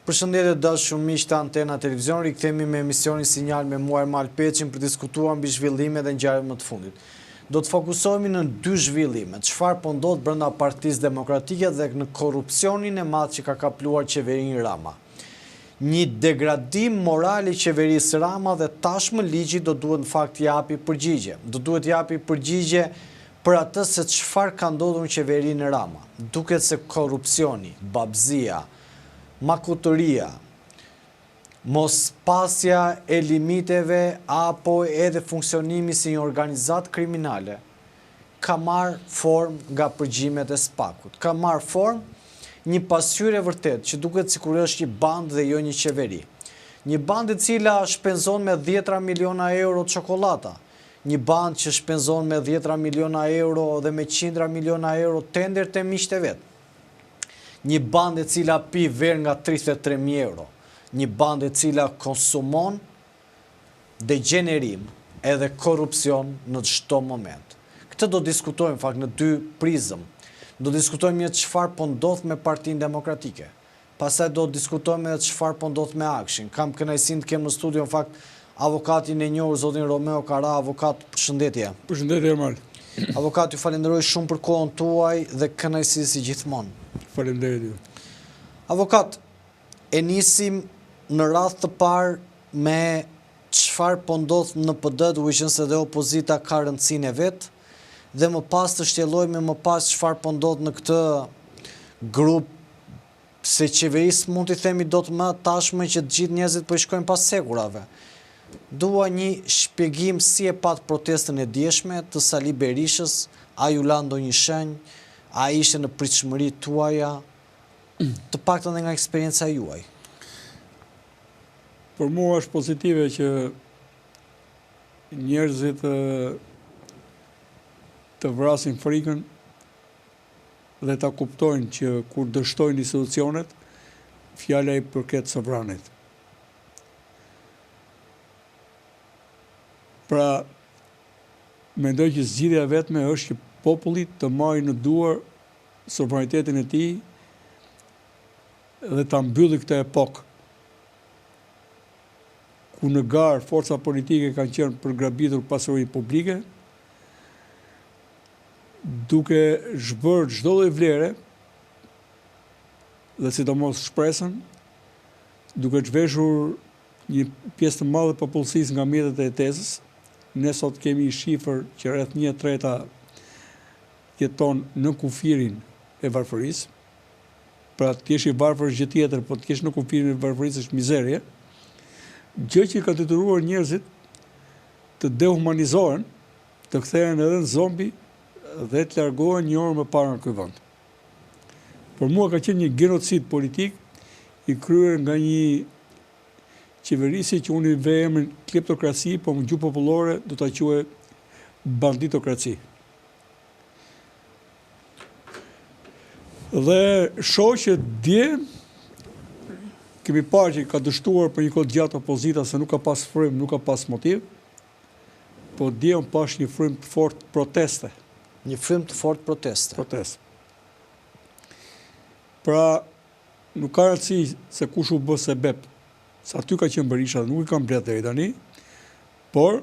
Përshëndetje të dashur miq të Antena Televizion, rikthehemi me emisionin Sinjal me mua Ermal Peçin për të diskutuar mbi zhvillimet dhe ngjarjet më të fundit. Do të fokusohemi në dy zhvillime, çfarë po ndodh brenda Partisë Demokratike dhe në korrupsionin e madh që ka kapluar qeverinë Rama. Një degradim moral i qeverisë Rama dhe tashmë ligji do duhet në fakt të japi përgjigje. Do duhet të japi përgjigje për atë se çfarë ka ndodhur në qeverinë Rama. Duket se korrupsioni, babëzia, makutëria, mospasja e limiteve apo edhe funksionimi si një organizatë kriminale ka marrë formë nga përgjimet e SPAK-ut. Ka marrë formë një pasqyrë e vërtetë që duket sikur është një bandë dhe jo një qeveri. Një bandë e cila shpenzon me dhjetra miliona euro çokollata, një bandë që shpenzon me dhjetra miliona euro dhe me qindra miliona euro tender te miqtë e vet. Një bandë e cila pi verë nga 33.000 euro. Një bandë e cila konsumon degjenerim edhe korrupsion në çdo moment. Këtë do diskutojmë fakt në dy prizëm. Do diskutojmë një çfarë po ndodh me Partinë Demokratike. Pastaj do diskutojmë edhe çfarë po ndodh me AKSHI-n. Kam kënaqësinë të kem në studio në fakt avokatin e njohur zotin Romeo Kara, avokat, përshëndetje. Përshëndetje Ermal. Avokat, ju falenderoj shumë për kohën tuaj dhe kënaqësi si gjithmonë. Faleminderit ju. Avokat, e nisim në radhë të parë me çfarë po ndodh në PD, duke qenë se dhe opozita ka rëndësinë e vet, dhe më pas të shtjellojmë më pas çfarë po ndodh në këtë grup se qeverisë mund t'i themi dot më tashmë që të gjithë njerëzit po i shkojnë pas hekurave. Dua një shpjegim si e patë protestën e djeshme të Sali Berishës, a ju la ndonjë shenjë, a ishte në pritshmëritë tuaja, të paktën dhe nga eksperienca juaj. Për mua është pozitive që njerëzit të vrasin frikën dhe ta kuptojnë që kur dështojnë institucionet, fjala i përket sovranit. Pra, mendoj që zgjidhja e vetme është që populli të marrë në duar sovranitetin e tij dhe ta mbylli këtë epokë ku në garë forca politike kanë qenë për grabitur pasurinë publike, duke zhbërë çdo lloj vlere dhe sidomos shpresën, duke zhveshur një pjesë të madhe të popullsisë nga mjetet e jetesës. Ne sot kemi një shifër që rreth 1/3 jeton në kufirin e varfërisë. Pra të jesh i varfër është gjë tjetër, po të jesh në kufirin e varfërisë është mizerje. Gjë që ka detyruar njerëzit të dehumanizohen, të kthehen edhe në zombi dhe të largohen një orë më parë nga ky vend. Për mua ka qenë një gjenocid politik i kryer nga një qeverisje që unë i vë emrin kleptokraci, po në gjuhë popullore do ta quaj banditokraci. Dhe shoh që dje kemi parë që ka dështuar për një kohë të gjatë opozita se nuk ka pas frymë, nuk ka pas motiv, po dje unë pashë një frymë të fortë proteste. Një frymë të fortë proteste. Proteste. Pra, nuk ka rëndësi se kush u bë sebep, se aty ka qenë Berisha dhe nuk i kam mbledh deri tani, por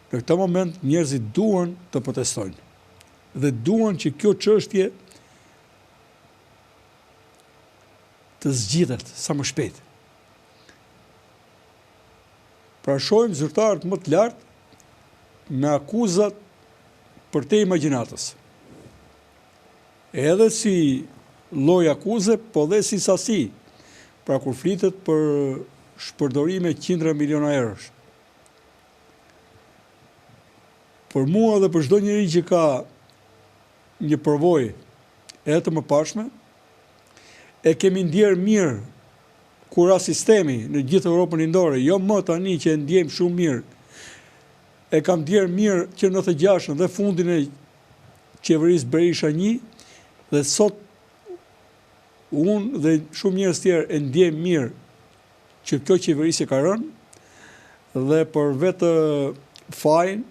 në këtë moment njerëzit duan të protestojnë dhe duan që kjo çështje të zgjidhet sa më shpejt. Pra shohim zyrtarët më të lartë me akuzat përtej imagjinatës. Edhe si lloj akuze, po dhe si sasi. Pra kur flitet për shpërdorime qindra miliona eurosh. Për mua dhe për çdo njeri që ka një përvojë edhe të mëparshme, e kemi ndjerë mirë kur ra sistemi në gjithë Europën Lindore, jo më tani që e ndjejmë shumë mirë, e kam ndjerë mirë që në 96 dhe fundin e qeverisë Berisha 1 dhe sot unë dhe shumë njerëz tjerë e ndjejmë mirë që kjo qeverisje ka rënë dhe për vetë fajin.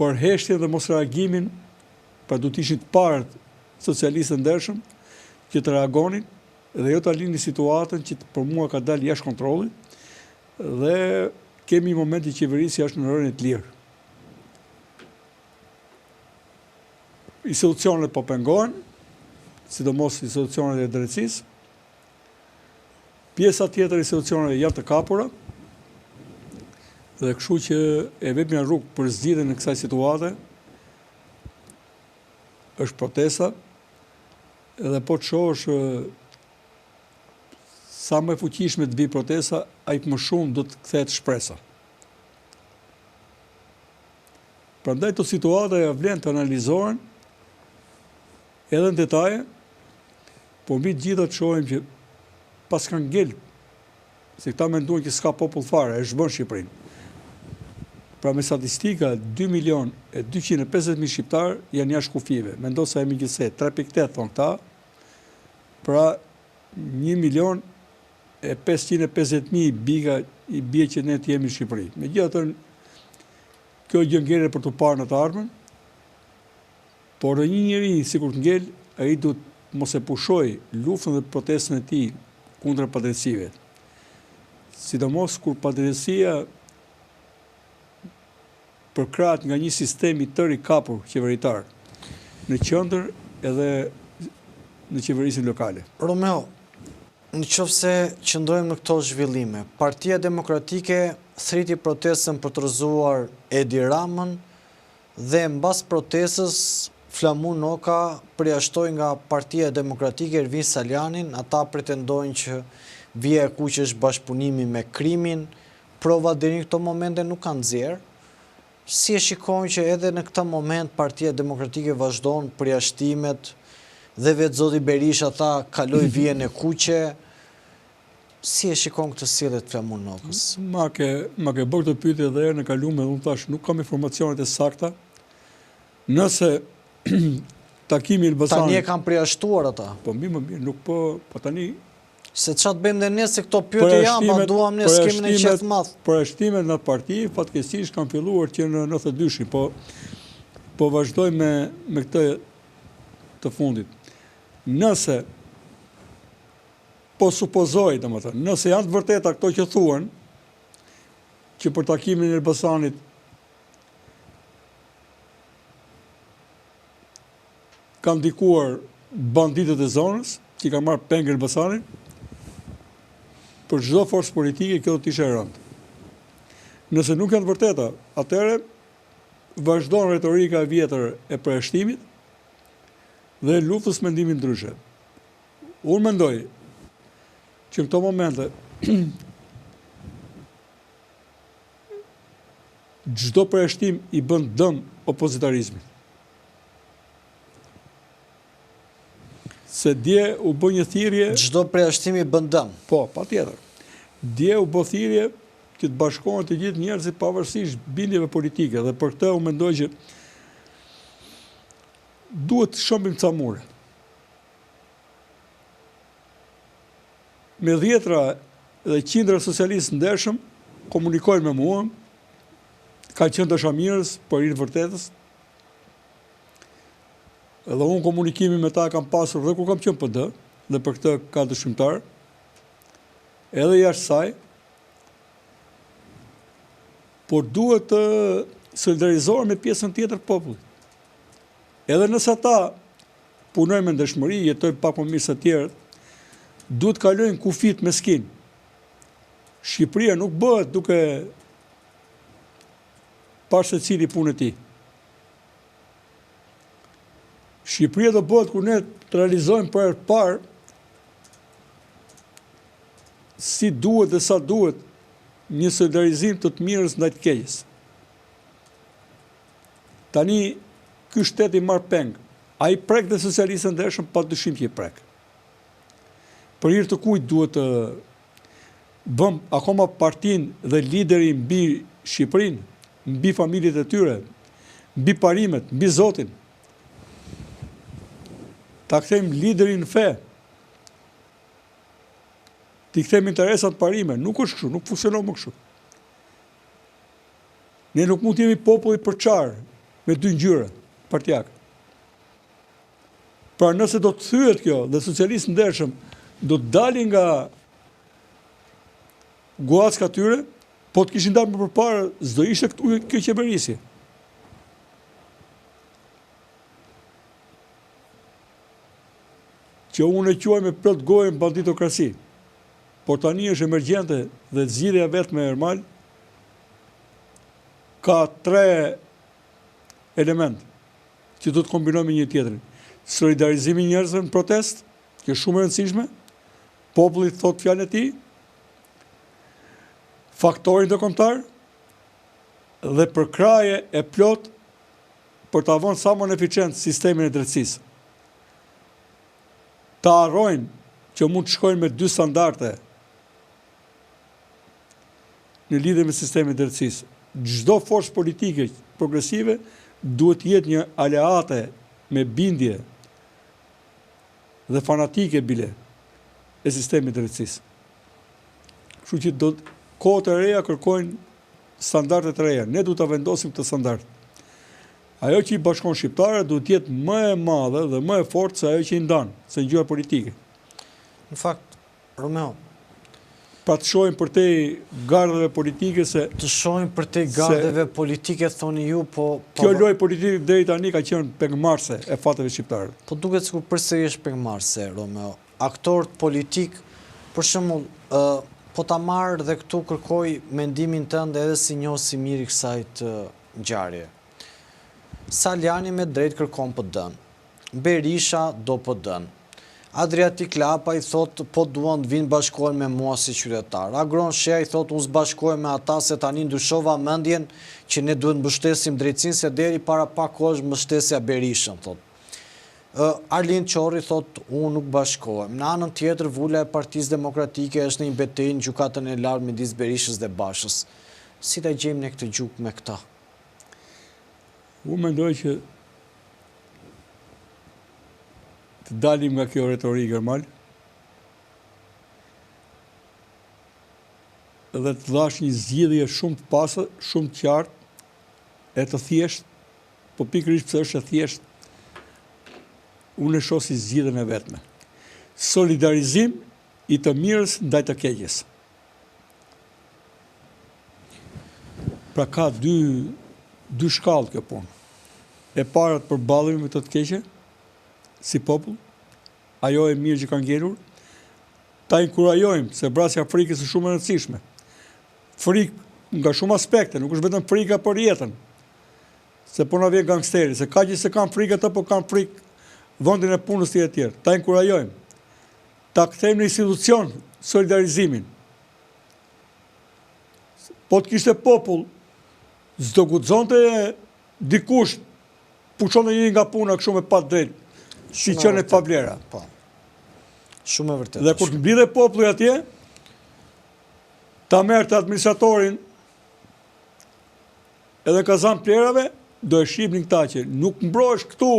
Për heshtjen dhe mosreagimin, pra duhet të ishin të parët socialistë të ndershëm që të reagonin dhe jo ta linin situatën që për mua ka dalë jashtë kontrollit dhe kemi një moment që qeverisja është në rënie të lirë. Institucionet po pengohen, sidomos institucionet e drejtësisë. Pjesa tjetër e institucioneve janë të kapura dhe kështu që e vetmja rrugë për zgjidhjen e kësaj situate është protesta dhe po të shohësh sa më e fuqishme të vijë protesta, aq më shumë do të kthehet shpresa. Prandaj këto situata ia vlen të analizohen edhe në detaje, por mbi të gjitha të shohim që paska ngel, se këta menduan që s'ka popull fare, e zhbën Shqipërinë. Pra me statistika 2 milion e 250 mijë shqiptarë janë jashtë kufijve. Mendo sa jemi gjithsej, 3.8 thonë këta, pra 1 milion e 550 mijë bika i bie që ne të jemi në Shqipëri. Megjithatë, kjo gjë ngelet për t'u parë në të ardhmen, por dhe një njeri sikur të ngel, ai duhet mos e pushojë luftën dhe protestën e tij kundra padrejtësive. Sidomos kur padrejtësia përkrahet nga një sistem i tërë i kapur qeveritar në qendër edhe në qeverisjen lokale. Romeo, në qoftë se qëndrojmë në këto zhvillime, Partia Demokratike thërriti protestën për të rrëzuar Edi Ramën dhe mbas protestës Flamur Noka përjashtoi nga Partia Demokratike Ervin Salianjin, ata pretendojnë që vija e kuqe është bashkëpunimi me krimin, prova deri në këto momente nuk kanë nxjerrë. Si e shikon që edhe në këtë moment Partia Demokratike vazhdon përjashtimet dhe vetë zoti Berisha tha kaloi vijën e kuqe, si e shikon këtë sjellje të Flamur Nokës? Ma ke, ma ke bërë këtë pyetje edhe herën e kalume dhe unë thashë nuk kam informacionet e sakta. Nëse takimi i Elbasanit Tani e kanë përjashtuar ata. Po mirë, më mirë, nuk po, po tani Se ça të bëjmë dhe ne se këto pyetje janë, pa duam ne s'kemi ne qejf të madh. Përjashtimet në parti, fatkeqësisht kanë filluar që në 92-shin, po, po vazhdoj me, me këtë të fundit. Nëse, po supozoj, domethënë, nëse janë të vërteta këto që thuhen, që për takimin e Elbasanit kanë ndikuar banditët e zonës, që kanë marrë peng Elbasanin, për çdo forcë politike kjo do të ishte e rëndë. Nëse nuk janë të vërteta, atëherë vazhdon retorika e vjetër e përjashtimit dhe luftës mendimit ndryshe. Unë mendoj që në këto momente çdo përjashtim i bën dëm opozitarizmit. Se dje u bë një thirrje... Çdo përjashtim i bën dëm. Po, patjetër. Dje u bë thirrje që të bashkohen të gjithë njerëzit pavarësisht bindjeve politike dhe për këtë unë mendoj që duhet të shembim ca mure. Me dhjetra dhe qindra socialistë të ndershëm komunikojnë me mua, kanë qenë dashamirës për hir të vërtetës. Edhe unë komunikimin me ta kam pasur dhe kur kam qenë PD, dhe për këtë ka dëshmitarë, edhe jashtë saj, por duhet të solidarizohen me pjesën tjetër të popullit. Edhe nëse ata punojnë me ndershmëri, jetojnë pak më mirë se të tjerët, duhet të kalojnë kufijtë meskinë. Shqipëria nuk bëhet duke parë secili punën e tij. Shqipëria do bëhet kur ne të realizojmë për herë të parë si duhet dhe sa duhet një solidarizim të të mirës ndaj të keqes. Tani ky shtet i marrë peng, a i prek dhe socialistët e ndershëm, pa dyshim që i prek. Për hir të kujt duhet të vëmë akoma partinë dhe liderin mbi Shqipërinë, mbi familjet e tyre, mbi parimet, mbi Zotin. Ta kthejmë liderin në fe. T'i kthejmë interesat në parime. Nuk është kështu, nuk funksionon më kështu. Ne nuk mund të jemi popull i përçarë. Me dy ngjyra partiake. Pra nëse do të thyhet kjo dhe socialistë të ndershëm do të dalin nga guacka e tyre, po të kishin dalë më përpara, s'do ishte këtu kjo qeverisje. Që unë e quaj me plot gojën banditokraci. Por tani është emergjente dhe zgjidhja e vetme Ermal ka tre elementë që do të kombinojmë me njëri-tjetrin. Solidarizimi i njerëzve në protestë, që është shumë e rëndësishme, populli thotë fjalën e tij, faktori ndërkombëtar dhe përkrahje e plotë për ta vënë sa më në eficiencë sistemin e drejtësisë. Ta harrojnë që mund të shkojnë me dy standarde në lidhje me sistemin e drejtësisë. Çdo forcë politike progresive duhet të jetë një aleate me bindje dhe fanatike bile e sistemit të drejtësisë. Kështu që do kohët e reja kërkojnë standarde të reja. Ne duhet ta vendosim këtë standard. Ajo që i bashkon shqiptarët duhet të jetë më e madhe dhe më e fortë se ajo që i ndan, se ngjyra politike. Në fakt, Romeo, Pra të shohim përtej gardheve politike se Të shohim përtej gardheve politike thoni ju, po, po Kjo lojë politike deri tani ka qenë pengmarrëse e fateve shqiptare. Po duket sikur përsëri është pengmarrëse, Romeo. Aktorët politikë, për shembull, ë po ta marr dhe këtu kërkoj mendimin tënd edhe si njohës i mirë i kësaj të ngjarje. Salianji me drejtë kërkon PD-në. Berisha do PD-në. Adriatik Lapaj thotë po duan të vijnë bashkohen me mua si qytetar. Agron Shehaj thotë unë s'bashkohem me ata se tani ndryshova mendjen që ne duhet mbështesim drejtësinë se deri para pak kohësh mbështesja Berishën thotë. Arlind Qorri thotë unë nuk bashkohem. Në anën tjetër vula e Partisë Demokratike është në një betejë në Gjykatën e Lartë midis Berishës dhe Bashës. Si ta gjejmë ne këtë gjuhë me këta? Unë mendoj që të dalim nga kjo retorikë Ermal dhe të dhash një zgjidhje shumë të pastër, shumë të qartë e të thjeshtë, po pikërisht pse është e thjeshtë, unë e shoh si zgjidhjen e vetme. Solidarizim i të mirës ndaj të keqes. Pra ka dy, dy shkallë kjo punë. E para të përballemi me këtë të keqe, si popull, ajo e mirë që ka ngelur, ta inkurajojmë se vrasja e frikës është shumë e rëndësishme. Frikë nga shumë aspekte, nuk është vetëm frika për jetën. Se po na vjen gangsteri, se ka që s'e kanë frikë atë, po kanë frikë vendin e punës e tjerë. Ta inkurajojmë. Ta kthejmë në institucion solidarizimin. Po të kishte popull, s'do guxonte dikush pushonte një nga puna kështu me pa të drejtë, si qenë pa vlera. Po. Shumë e vërtetë. Dhe kur të mblidhej populli atje, ta merrte administratorin edhe kazan plehrave, do e shihnin këta që nuk mbrohesh këtu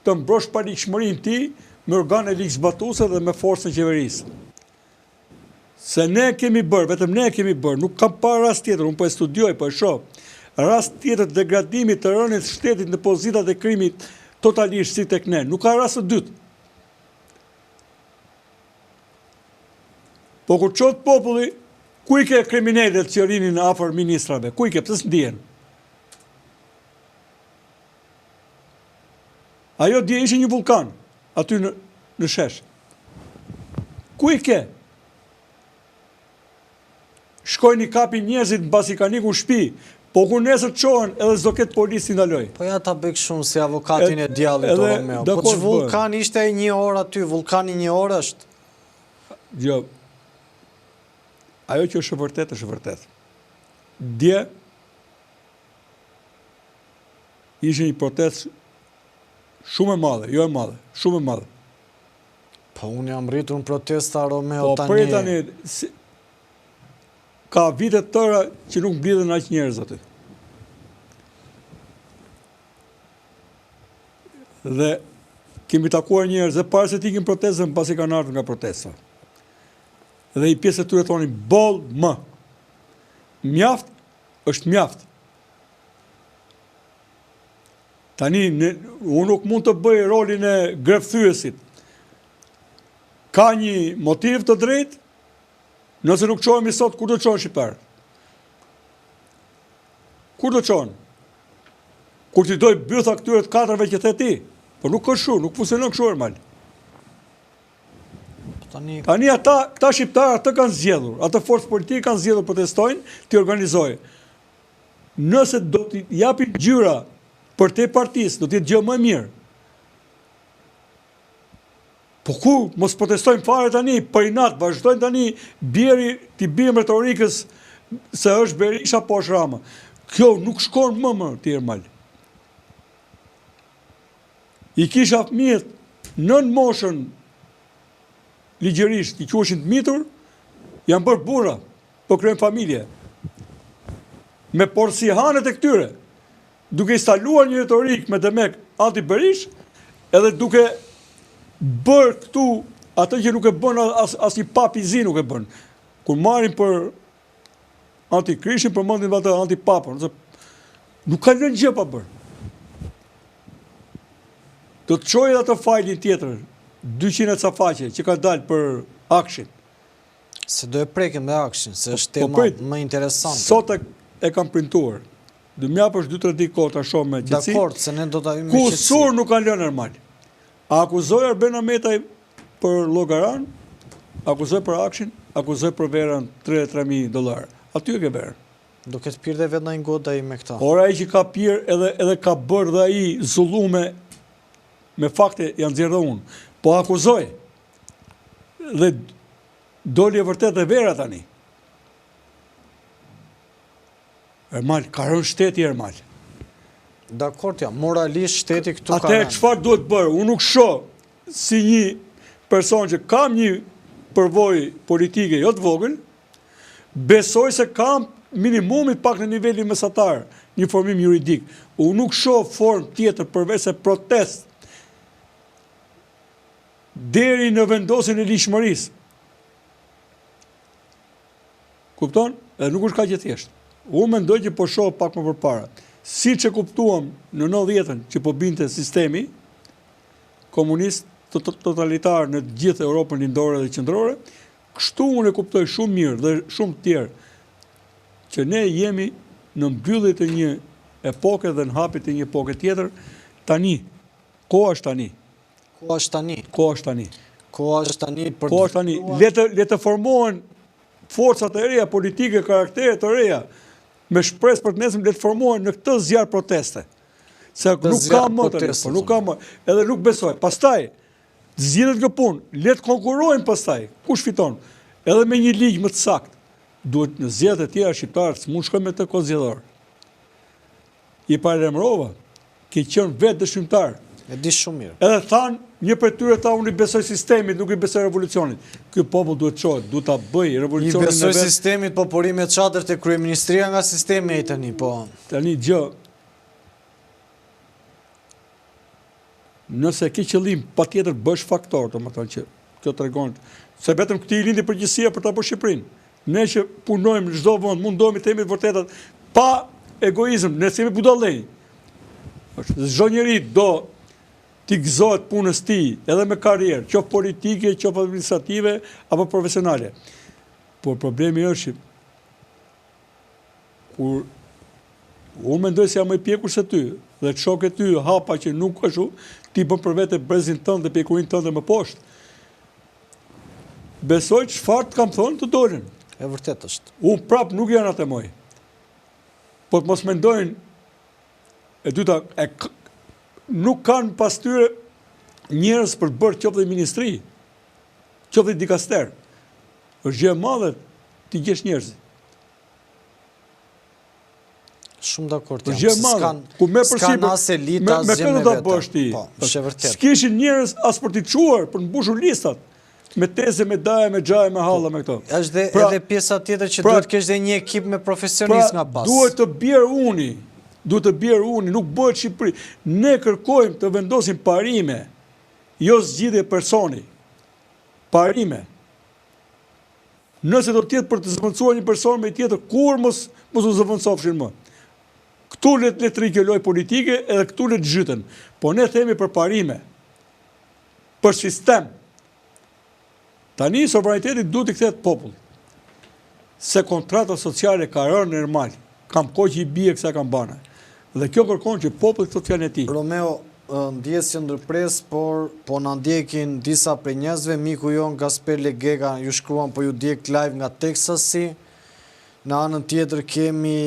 të mbrosh paligjshmërinë ti me organe ligjzbatuese dhe me forcën e qeverisë. Se ne kemi bërë, vetëm ne kemi bërë, nuk kam parë rast tjetër, unë po e studioj, po e shoh. Rast tjetër të degradimit të rënies së shtetit në pozitat e krimit totalisht si tek ne. Nuk ka rast të dytë. Po kur çohet populli, ku i ke kriminelët që rrinin afër ministrave? Ku i ke? Pse s'ndihen? Ajo dje ishte një vullkan aty në në shesh. Ku i ke? Shkojnë i kapin njerëzit mbasi kanë ikur në shtëpi, po kur nesër çohen edhe s'do ketë policë t'i ndalojë. Po ja ta bëj kështu si avokatin e djallit o Romeo. Po ç'vullkan ishte ai një orë aty, vullkani një orë është. Jo. Ajo që është e vërtetë është e vërtetë. Dje ishte një protestë shumë e madhe, jo e madhe, shumë e madhe. Po unë jam rritur në protesta Romeo po, tani. Po prit tani, si, ka vite të tëra që nuk mblidhen aq njerëz aty. Dhe kemi takuar njerëz dhe para se të ikin protestën, pasi kanë ardhur nga protesta. Dhe një pjesë e tyre thonin boll më. Mjaft është mjaft. Tani, unë nuk mund të bëj rolin e grevëthyesit. Ka një motiv të drejtë, nëse nuk çohemi sot, kur do çohen shqiptarët? Kur do çohen? Kur t'i dojë bytha këtyre të katërve që the ti? Po nuk është kështu, nuk funksionon kështu Ermal. Po tani Tani ata, këta shqiptarë atë kanë zgjedhur, atë forcë politike kanë zgjedhur protestojnë, t'i organizojë. Nëse do t'i japin ngjyra përtej partisë, do të jetë gjë më e mirë. Po ku, mos protestojmë fare tani, për inat, vazhdojmë tani, bjeri, t'i biem retorikës se është Berisha, po është Rama. Kjo nuk shkon më më, ti Ermal. I kisha fëmijët nën moshën ligjërisht, i quheshin të mitur, janë bërë burra, po krijojnë familje. Me porsihanet e këtyre, duke instaluar një retorikë me demek anti-Berishë, edhe duke bërë këtu atë që nuk e bën as, asnjë papë i zi nuk e bën. Kur marrin për antikrishtin, përmendin atë antipapën, ose nuk ka lënë gjë pa bërë. Do të çojë atë fajlin tjetër, 200 e ca faqe që ka dalë për AKSHI-n. Se do e prekim dhe AKSHI-n, se është po, tema prit, më interesante. Sot e, e kam printuar. Do më japësh 2-3 ditë kohë ta shoh me qetësi. Dakord, se ne do ta hyjmë me qetësi. Kusur nuk kanë lënë Ermal. A akuzoi Arben Ahmetaj për Llogaranë, akuzoi për AKSHI-n, akuzoi për verën 33.000 dollarë. Aty e ke verën. Do ketë pirë dhe vetë ndonjë gotë ai me këta. Por ai që ka pirë edhe edhe ka bërë dhe ai zullume me fakte janë nxjerrë dhe unë. Po akuzoi. Dhe doli e vërtetë dhe vera tani. Ermal, ka rënë shteti Ermal. Dakord jam, moralisht shteti këtu ka rënë. Atëherë çfarë duhet bërë? Unë nuk shoh si një person që kam një përvojë politike jo të vogël, besoj se kam minimumi pak në nivelin mesatar, një formim juridik. Unë nuk shoh formë tjetër përveç se protestë deri në vendosjen e ligjshmërisë. Kupton? Edhe nuk është kaq e thjeshtë. Unë mendoj që po shoh pak më përpara. Siç e kuptuam në 90-ën që po binte sistemi komunist totalitar në të gjithë Europën lindore dhe qendrore, kështu unë e kuptoj shumë mirë dhe shumë të tjerë që ne jemi në mbyllje të një epoke dhe në hapje të një epoke tjetër, tani, koha është tani. Koha është tani. Koha është tani. Koha është tani për Koha është tani. Le të le të formohen forcat e reja politike, karaktere të reja me shpresë për të nesërmen le të formohen në këtë zjarr proteste. Se nuk ka më tani, po nuk ka më, edhe nuk besoj. Pastaj zgjidhet kjo punë, le të konkurrojnë pastaj. Kush fiton? Edhe me një ligj më të saktë. Duhet në zgjedhjet e tjera shqiptarët s'mund shkojnë me këtë kod zgjedhor. I paralajmërova, ke qenë vetë dëshmimtar. E di shumë mirë. Edhe thanë, një prej tyre tha unë i besoj sistemit, nuk i besoj revolucionit. Ky popull duhet të çohet, duhet ta bëjë revolucionin e vet. I besoj sistemit, po po rri me çadër te kryeministria nga sistemi ai tani, po. Tani gjë Nëse ke qëllim, patjetër bësh faktor, domethënë që kjo tregon se vetëm këtij i lindi përgjegjësia për ta bërë Shqipërinë. Ne që punojmë në çdo vend, mundohemi të themi të vërtetat pa egoizëm, ne s'jemi budallenj. Është çdo njeri do t'i gëzohet punës tij, edhe me karrierë, qoftë politike, qoftë administrative apo profesionale. Por problemi është që kur unë mendoj se jam më i pjekur se ty dhe të shoh ke ty hapa që nuk është, ti bën për vete brezin tënd dhe pjekurinë tënde më poshtë. Besoj çfarë të kam thënë të dolën. E vërtetë është. Unë prap nuk janë atë moj. Po të mos mendojnë e dyta e, nuk kanë pas tyre njerëz për të bërë qoftë dhe ministri, qoftë dhe dikaster. Është gjë e madhe t'i gjesh njerëzit. Shumë dakord jam. Është gjë e madhe. Ku me përsipër, as elita, me, me këtë do ta bësh ti. Po, është e vërtetë. S'kishin njerëz as për t'i çuar, për të mbushur listat. Me teze, me daja, me xhaja, me halla, me këto. Është dhe pra, edhe pjesa tjetër që pra, duhet të kesh dhe një ekip me profesionistë pra, nga pas. Duhet të bjerë uni, duhet të bjerë uni, nuk bëhet Shqipëri. Ne kërkojmë të vendosim parime, jo zgjidhje personi. Parime. Nëse do të jetë për të zëvendësuar një person me një tjetër, kurrë mos mos u zëvendësofshin më. Këtu le të rrijë kjo lojë politike edhe këtu le të zhyten. Po ne themi për parime, për sistem. Tani sovraniteti duhet t'i kthehet popullit. Se kontrata sociale ka rënë normal, kam kohë që i bie kësaj kambane. Dhe kjo kërkon që populli të thotë fjalën e tij. Romeo, ndjesë që ndërpres, por po na ndjekin disa prej njerëzve, miku jonë Gasper Legega ju shkruan po ju ndjek live nga Teksasi. Në anën tjetër kemi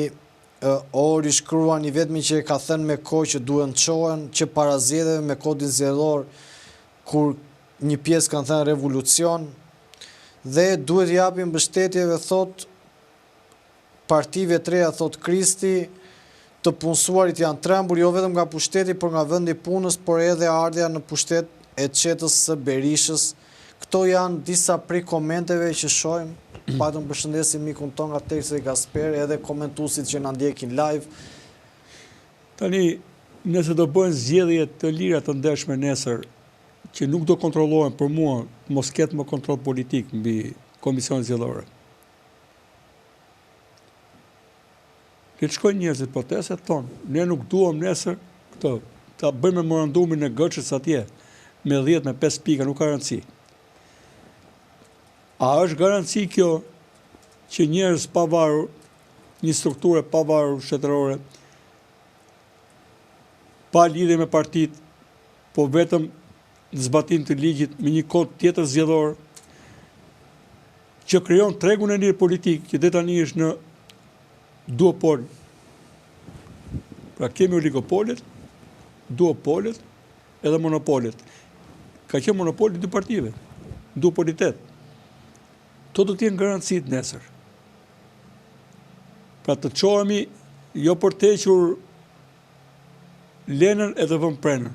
Ori shkruan i vetmi që e ka thënë me kohë që duhen çohen që para zgjedhjeve me kodin zgjedhor kur një pjesë kanë thënë revolucion dhe duhet t'i japim mbështetjeve thotë partive të reja thotë Kristi të punësuarit janë trembur jo vetëm nga pushteti por nga vendi i punës por edhe ardhja në pushtet e çetës së Berishës këto janë disa prej komenteve që shohim patëm përshëndesim mikun tonë nga Teksasi Gasper edhe komentuesit që na ndjekin live Tani, nëse do bëhen zgjedhje të lira të ndershme nesër, që nuk do kontrollohen për mua, mos ketë më kontroll politik mbi komisionet zgjedhore. Le të shkojnë njerëzit protestë të thonë, ne nuk duam nesër këtë, ta bëjmë memorandumin e Gërçës atje, me 10, me 5 pika, nuk ka rëndësi. A është garanci kjo që njerëz pavarur, një strukturë e pavarur shtetërore, pa lidhje me partitë, po vetëm në zbatim të ligjit me një kod tjetër zgjedhor, që krijon tregun e lirë politik, që deri tani është në duopol. Pra kemi oligopolet, duopolet edhe monopolet. Ka qenë monopoli i dy partive, duopolitet. Këto do të jenë garancitë nesër. Pra të çohemi jo për të hequr Lenën e të vëmë Prenën.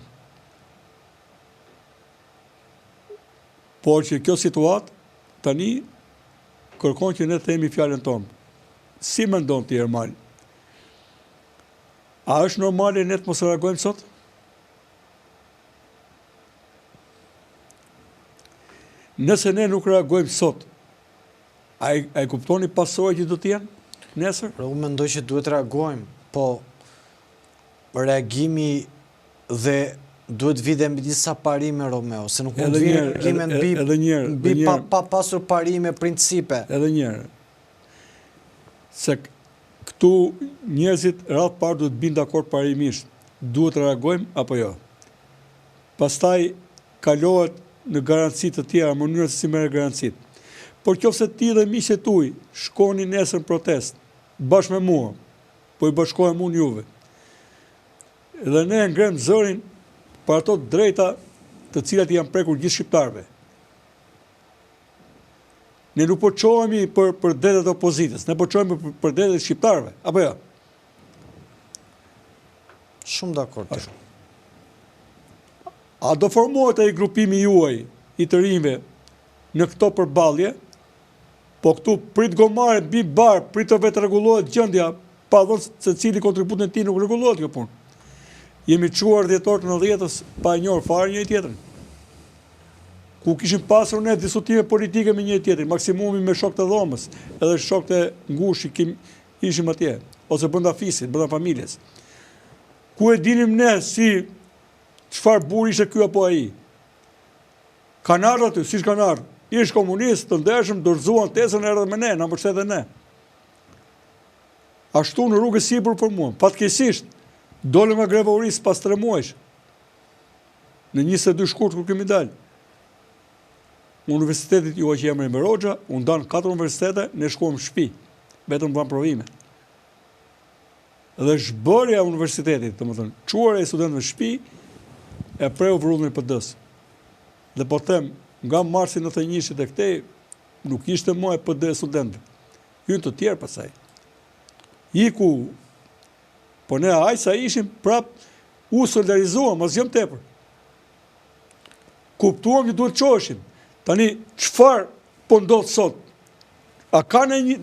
Por që kjo situatë tani kërkon që ne të themi fjalën tonë. Si mendon ti Ermal? A është normale ne të mos reagojmë sot? Nëse ne nuk reagojmë sot, a e, a e kuptoni pasojat që do të jenë nesër? Pra, unë mendoj që duhet reagojmë, po reagimi dhe duhet vijë dhe mbi disa parime Romeo, se nuk mund të vijë reagime mbi edhe një herë, mbi pa, pa pasur parime, principe. Edhe një herë. Se këtu njerëzit radhë parë duhet të binë dakord parimisht, duhet të reagojmë apo jo. Pastaj kalohet në garanci të tjera, mënyra se si merren garancitë. Por qoftë se ti dhe miqtë e tuaj shkoni nesër në protestë, bashkë me mua, po i bashkohem unë juve. Dhe ne e ngremë zërin për ato të drejta të cilat i janë prekur gjithë shqiptarëve. Ne nuk po çohemi për për drejtat e opozitës, ne po çohemi për, për drejtat e shqiptarëve, apo jo? Shumë dakord. Ashtu. A do formohet ai grupimi juaj i të rinjve në këto përballje? Po këtu prit gomare, mbi bar, prit të vetërregullohet gjendja, pa dhënë secili kontributin e tij nuk rregullohet kjo punë. Jemi çuar dhjetor të nëntëdhjetës pa e njohur fare njëri tjetrin. Ku kishim pasur ne diskutime politike me njëri tjetrin, maksimumi me shokët e dhomës, edhe shokët e ngushtë që kim, ishim atje, ose brenda fisit, brenda familjes. Ku e dinim ne si çfarë burri ishte ky apo ai? Kanë ardhur aty, siç kanë ardhur. Ish komunistë të ndershëm dorëzuan tezën erdhën me ne, na mbështetën ne. Ashtu në rrugë e sipër për mua. Fatkeqësisht, dolëm nga greva urisë pas 3 muajsh. Në 22 shkurt kur kemi dalë. Universitetit iu hoq emri Enver Hoxha, u ndanë katër universitete, ne shkuam në shtëpi, vetëm dhamë provime. Dhe zhbërja e universitetit, domethënë, çuarja e studentëve në shtëpi, e preu vrullin e PD-së. Dhe po them, nga marsi 91-shit e këtej, nuk ishte më e PD e studentëve. Hynë të tjerë pastaj. Iku, po ne aq sa ishim, prap u solidarizuam, asgjë më tepër. Kuptuam që duhet çoheshim. Tani, çfarë po ndodh sot? A ka në një,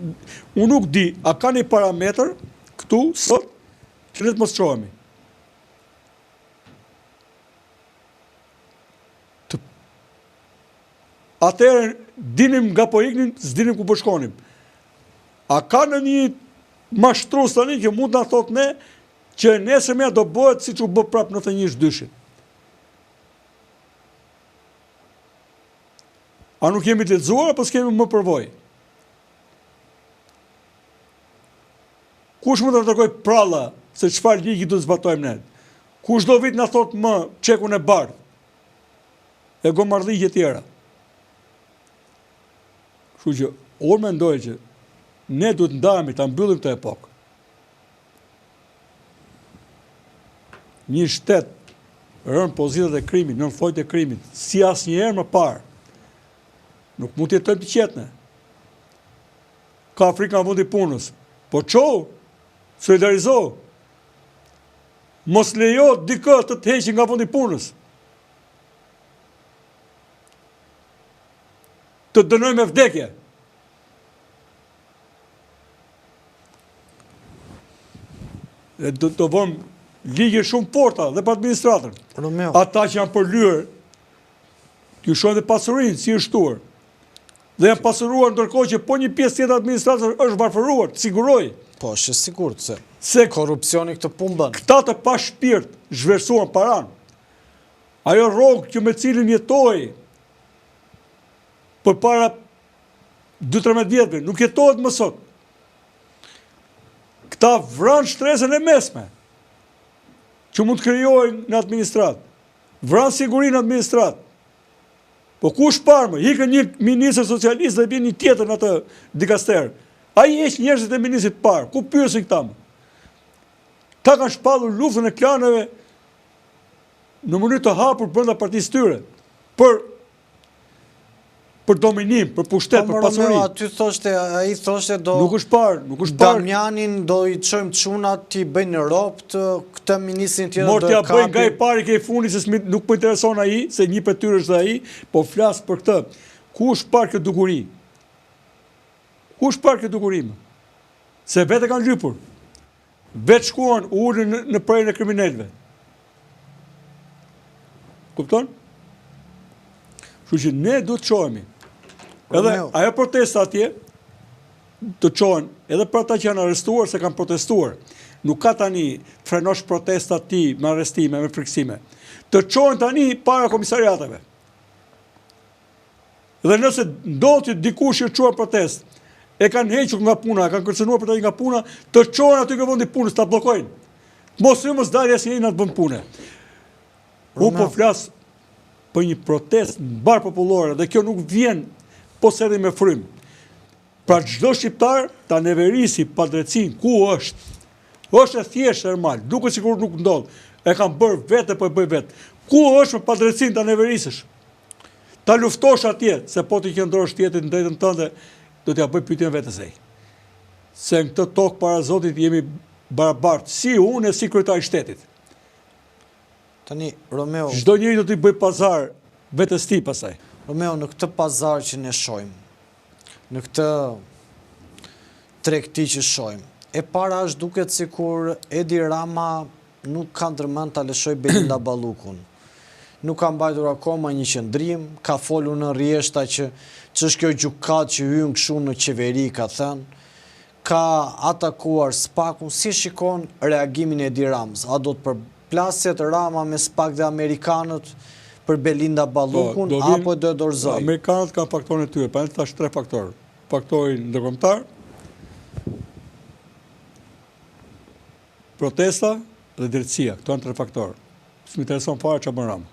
unë nuk di, a ka një parametër këtu sot që ne të mos çohemi? Të... Atëherë dinim nga po iknim, s'dinim ku po shkonim. A ka në një mashtrus tani që mund të na thotë ne. Që e nesërmja do bëhet siç u bë prapë në 91 dyshin. A nuk jemi të lexuar apo s'kemi më përvojë? Kush mund të tregojë pralla se çfarë ligji do të zbatojmë ne? Kush do vijë të na thotë më çekun e bardhë? E gomarlliqe tjera. Kështu që unë mendoj që ne duhet ndahemi ta mbyllim këtë epokë. Një shtet rënë pozitat e krimit, nën thonjtë e krimit, si asnjëherë më parë. Nuk mund të jetojmë të qetë ne. Ka frikë nga vendi i punës. Po çohu, solidarizohu. Mos lejo dikë të të heqë nga vendi i punës. Të dënoj me vdekje. Dhe do të vëmë ligje shumë forta dhe për administratën. Romeo. Ata që janë përlyer, t'ju shohin dhe pasurinë, si është shtuar. Dhe janë pasuruar ndërkohë që po një pjesë tjetër administratës është varfëruar, të siguroj. Po, është e sigurt se, se korrupsioni këtë punë bën. Këta të pashpirt zhvlerësuan paranë. Ajo rrogë që me cilin jetohej përpara 2-13 vjetëve, nuk jetohet më sot. Këta vranë shtresën e mesme, që mund të krijohej në administratë. Vranë sigurinë në administratë. Po kush parë më, ikën një ministër socialist dhe vjen një tjetër në atë dikaster. Ai heq njerëzit e ministrit të parë, ku pyesin këta më? Këta kanë shpallur luftën e klaneve në mënyrë të hapur brenda partisë tyre për për dominim, për pushtet, po, për pasuri. Po aty thoshte, ai thoshte do Nuk është parë, nuk është parë. Damianin do i çojmë çunat t'i bëjnë robt, këtë ministrin tjetër do e kapim. Mor t'ia bëjnë nga i pari ke i fundi se nuk po intereson ai, se një prej tyre është ai, po flas për këtë. Ku është parë kjo dukuri? Ku është parë kjo dukuri? Se vetë e kanë lypur. Vetë shkuan, u ulën në prenë e kriminelëve. Kupton? Kështu që ne duhet të çohemi. Edhe ajo protesta atje, të çohen edhe për ata që janë arrestuar se kanë protestuar. Nuk ka tani të frenosh protestat ti me arrestime, me frikësime. Të çohen tani para komisariateve. Dhe nëse ndodh që dikush që çuar protestë, e kanë hequr nga puna, e kanë kërcënuar për ta nga puna, të çohen aty ke vendi i punës, ta bllokojnë. Mos e mos dalë asnjëri në atë vend pune. Unë po flas për një protestë mbarëpopullore dhe kjo nuk vjen po s'erdhi me frymë. Pra çdo shqiptar ta neverisi padrejtësinë ku është. Është e thjeshtë Ermal, duket sikur nuk ndodh. E kam bërë vetë po e bëj vetë. Ku është me padrejtësinë ta neverisësh? Ta luftosh atje, se po t'i qëndrosh tjetrit në drejtën tënde, do t'ia bëj pyetjen vetes ai. Se në këtë tokë para Zotit jemi barabartë, si unë e si kryetari i shtetit. Tani, Romeo... Çdo njeri do t'i bëj pazar vetes tij pastaj. Romeo, në këtë pazar që ne shohim, në këtë tregti që shohim, e para është duket sikur Edi Rama nuk ka ndërmend ta lëshojë Belinda Ballukun. Nuk ka mbajtur akoma një qëndrim, ka folur në rrjeshta që ç'është kjo gjykatë që hyn kështu në qeveri, ka thënë. Ka atakuar SPAK-un, si shikon reagimin e Edi Ramës? A do të përplaset Rama me SPAK dhe amerikanët për Belinda po, Ballukun apo do e dorëzojë? Amerikanët kanë faktorin e tyre, pra thashë tre faktorë. Faktori ndërkombëtar, Protesta dhe drejtësia, këto janë tre faktorë. S'më intereson fare çfarë bën Rama.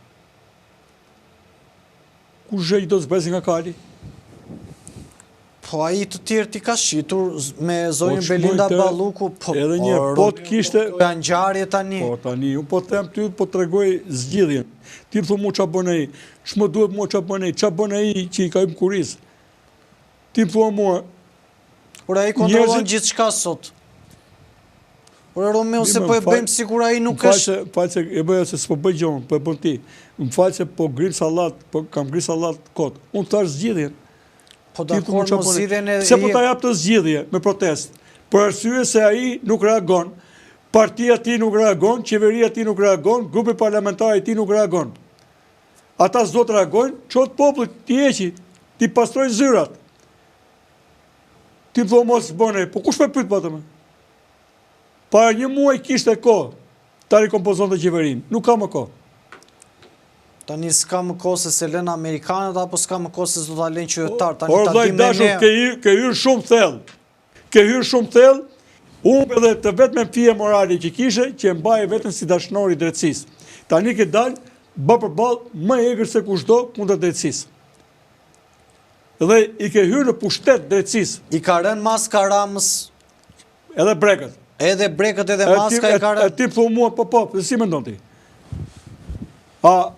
Kush është do të zbresin nga kali? Po ai të tjerët i ka shitur me zonjën po, Belinda Balluku, po edhe një po të kishte janë ngjarje tani. Po tani unë po them ty, po tregoj zgjidhjen. Ti më thu mua çfarë bën ai, ç'më duhet mua çfarë bën ai, çfarë bën ai që i ka hyrë kurriz. Ti më thua mua, Por ai kontrollon gjithçka sot. Por Romeo se po e bëjmë sikur ai nuk është... Më fal se e bëja se s'po bëj gjë unë, po e bën ti. Më fal se po grim sallat, po kam gri sallat kot. Unë thashë zgjidhjen. Po dakord, mo zgjidhjen e... Pse po ta jap të zgjidhje me protestë? Për arsye se ai nuk reagon, partia e tij nuk reagon, qeveria e tij nuk reagon, grupi parlamentar i tij nuk reagon. Ata s'do të reagojnë, çohet populli, t'i heqi, t'i pastrojë zyrat. Ti thua mos bëne, po kush po e pyet po atë më? Para një muaj kishte kohë ta rikompozonte qeverinë. Nuk ka më kohë. Tani s'ka më kohë se s'e lënë amerikanët apo s'ka më kohë se s'do ta lënë qytetarët. Tani ta dimë ne. Ke ke hyrë shumë thellë. Ke hyrë shumë thellë, humbe edhe të vetmen fije morale që kishe, që e mbaje veten si dashnor i drejtësisë. Tani ke dalë ballë për ballë më egër se kushdo kundër drejtësisë. Dhe i ke hyrë në pushtet drejtësisë. I ka rënë maska Ramës Edhe brekët. Edhe brekët edhe maska i ka rënë. E ti thu mua, po po, dhe si mendon ti? A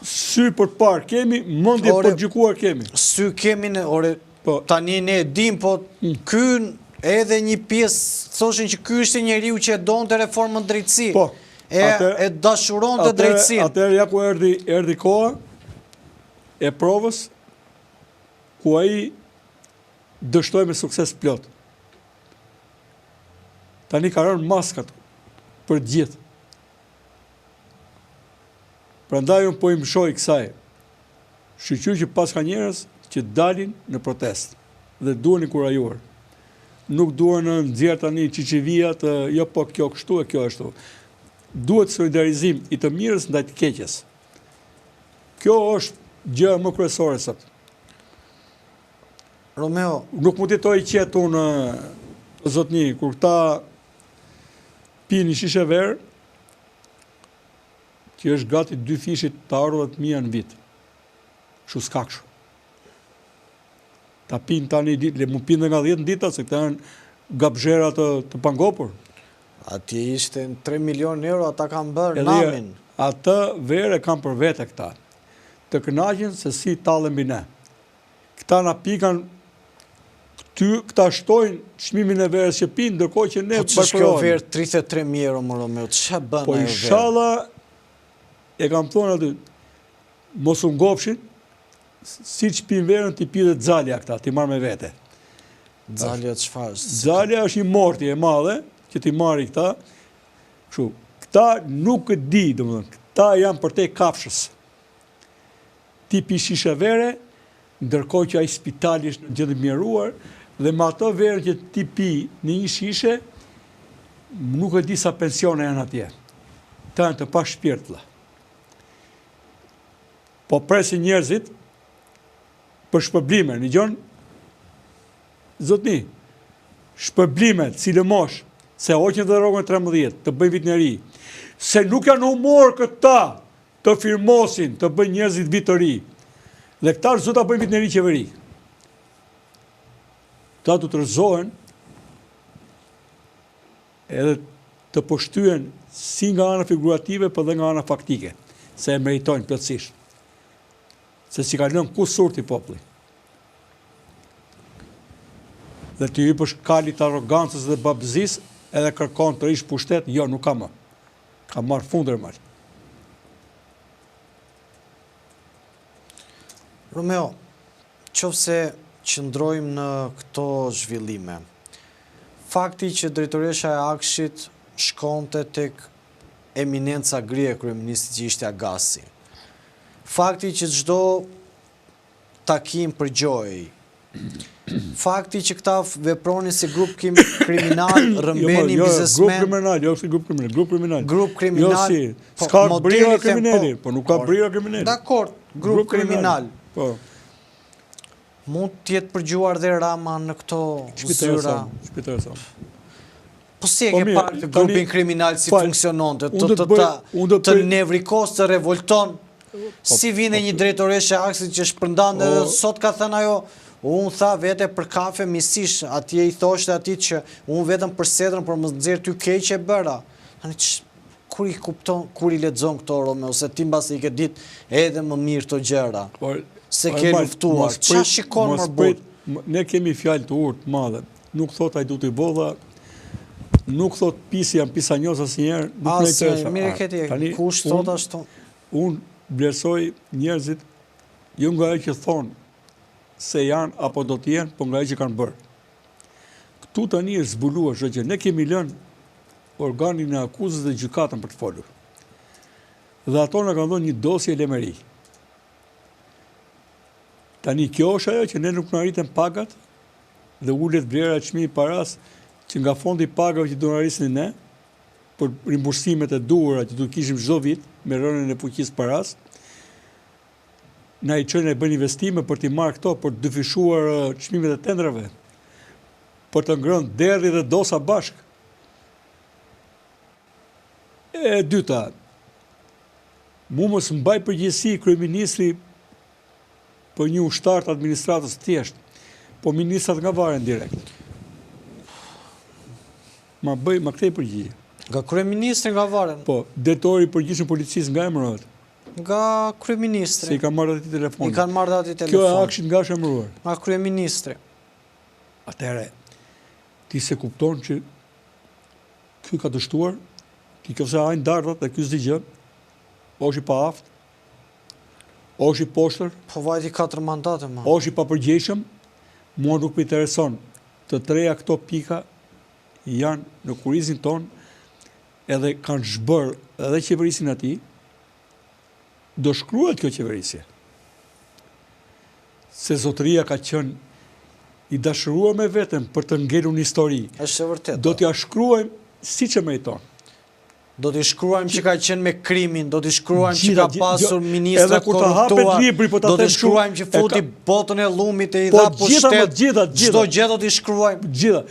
sy për të parë kemi, mendje për të gjykuar kemi. Sy kemi ne, ore, po. tani ne e dim, po mm. ky edhe një pjesë, thoshin që ky ishte njeriu që e donte reformën në drejtësi. Po. E, e dashuronte drejtësinë. Atëherë ja ku erdhi, erdhi koha e provës, ku ai dështoi me sukses të plotë. Tani ka rënë maskat për të gjithë. Prandaj unë po i mëshoj kësaj. Shyqyr që paska njerëz që dalin në protestë dhe duhen inkurajuar. Nuk duhen nxjerrë tani çiçivia të jo po kjo kështu e kjo ashtu. Duhet solidarizim i të mirës ndaj të keqes. Kjo është gjëja më kryesore sot. Romeo. Nuk mund të jetoj i qetë unë, zotni, kur këta pinë një shishe verë, që është gati dyfishi i të ardhurave të mia në vit. Kështu s'ka kështu. Ta pinë tani ditë, le mu pinë dhe nga 10 në ditë, se këta janë gabzhera të, të pangopur. Atje ishte në 3 milion euro, ata kanë bërë namin. Atë verë e kanë për vete këta. Të kënaqen se si tallen mbi ne. Këta na pikan ty, këta shtojnë çmimin e verës që pinë, ndërkohë që ne po ç'është kjo verë 33.000 euro më Romeo, ç'a bën po ajo verë? Po ishalla e kam thonë aty, mos u ngopshin, siç pinë verën, t'i pijë dhe Xalja këta, t'i marrë me vete. Xalja çfarë? Xalja është një mortje e madhe, që t'i marri këta, kështu, këta nuk e di, domethënë, këta janë përtej kafshës. Ti pi shishe vere, ndërkohë që ai spitali është në gjendje të mjeruar dhe me ato verë që ti pi në një shishe, nuk e di sa pensione janë atje. Këta janë të pashpirt vëlla. Po presin njerëzit për shpërblime, dëgjon zotni. Shpërblime, si lëmosh, se hoqën dhe rrogën e 13, të bëjnë vitin e ri. Se nuk janë humor këta Të firmosin, të bëjnë njerëzit vit të ri. Dhe këta s'do ta bëjnë vitin e ri qeveri. Këta do të rrëzohen edhe të pështyen si nga ana figurative, po dhe nga ana faktike, se e meritojnë plotësisht. Se s'i ka lënë kusur populli. Dhe t'i hypësh kalit të arrogancës dhe babëzisë, edhe kërkon të rish pushtet, jo, nuk ka më. Ka marrë fund Ermal. Romeo, qoftë se qëndrojmë në këto zhvillime, fakti që drejtoresha e AKSHI-t shkonte tek eminenca gri e kryeministrit që ishte Agasi, fakti që çdo takim përgjohej, Fakti që këta vepronin si grup kriminal, jo, rrëmbenin jo, biznesmen... Grup kriminal, jo si grup kriminal, grup kriminal. Grup kriminal... Jo si, po, s'ka brira kriminali, po nuk ka brira kriminali. Dakord, grup kriminal. Po. Mund të jetë përgjuar dhe Rama në këto zyra. Ç'më Po si e po ke parë të grupin kriminal si funksiononte, të të të të nevrikos, të revolton, po, si vjen po, një drejtoreshë e AKSHI-t që shpërndan edhe sot ka thënë ajo, unë tha vete për kafe misish, atje i thoshte atij që unë vetëm për sedrën, por më nxjerr ty keq e bëra. Tani kur i kupton, kur i lexon këto Romeo, se ti mbase i ke ditë edhe më mirë këto gjëra, se ke luftuar, ça shikon mor burrë? Ne kemi fjalë të urtë të madhe, nuk thotë hajduti vodha, nuk thotë pisi jam pisanjoz asnjëherë, nuk më intereson. Mirë e ke ti, kush thotë ashtu? Unë vlerësoj njerëzit jo nga ajo që thonë se janë apo do të jenë, po nga ajo që kanë bërë. Këtu tani është zbuluar çdo gjë. Ne kemi lënë organin e akuzës dhe gjykatën për të folur. Dhe ato na kanë dhënë një dosje lemeri. Tani kjo është ajo që ne nuk na rriten pagat dhe ulet vlera e çmimit parasë. Që nga fondi i pagave që do na rrisnin ne, për rimbursimet e duhura që do të kishim çdo vit me rënien e fuqisë së parasë, na i çojnë e bëjnë investime për t'i marrë këto, për të dyfishuar çmimet e tenderave, për të ngrënë derri dhe dosa bashkë. E dyta, mu mos mbaj përgjegjësi kryeministri për një ushtar të administratës të thjeshtë, po ministrat nga varen direkt. Ma bëj, ma kthej përgjigje. Nga kryeministri nga varen. Po, drejtori i përgjithshëm i policisë nga emërohet. Nga kryeministri. Se i kanë marrë atij telefonin. I kanë marrë atij telefonin. Kjo e AKSHI-t nga është emëruar. Nga kryeministri. Atëherë, ti s'e kupton që ky ka dështuar, ti kjo se hajnë dardhat dhe ky s'di gjë, o është i paaftë, o është i poshtër, Po vajti katër mandate ma. O është i papërgjegjshëm, mua nuk më intereson. Të treja këto pika janë në kurrizin tonë edhe kanë zhbërë edhe qeverisjen e atij, do shkruhet kjo qeverisje. Se zotëria ka qenë i dashuruar me veten për të ngelur në histori. Është e vërtetë. Do t'ia shkruajmë siç e meriton. Do t'i shkruajmë që ka qenë me krimin, do t'i shkruajmë që ka pasur ministra korruptuar, po do t'i shkruajmë që futi botën e llumit e i po, dha pushtet, çdo gjë do t'i shkruajmë. Gjitha.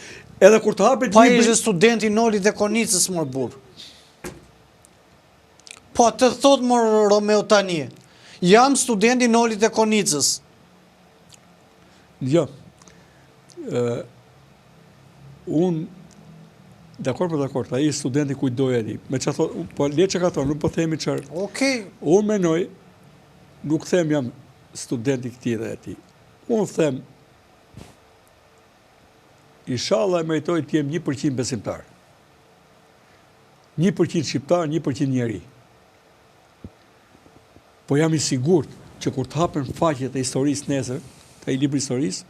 Edhe kur të hapet libri... Pa ishte studenti i Nolit dhe Konicës, mor burrë. Po atë thotë mor Romeo tani. Jam studenti i Nolit dhe Konicës. Jo. Unë, dakord për dakord, ai studenti kujt doja di. Me ça thotë, po le çka ka thonë, nuk po themi çfarë. Okej. Unë mendoj, nuk them jam studenti këtij dhe atij. Unë them, ishalla e meritoj të jem 1% besimtar. 1% shqiptar, 1% njeri. Po jam i sigurt që kur të hapen faqet e historisë nesër, te ai libri i historisë,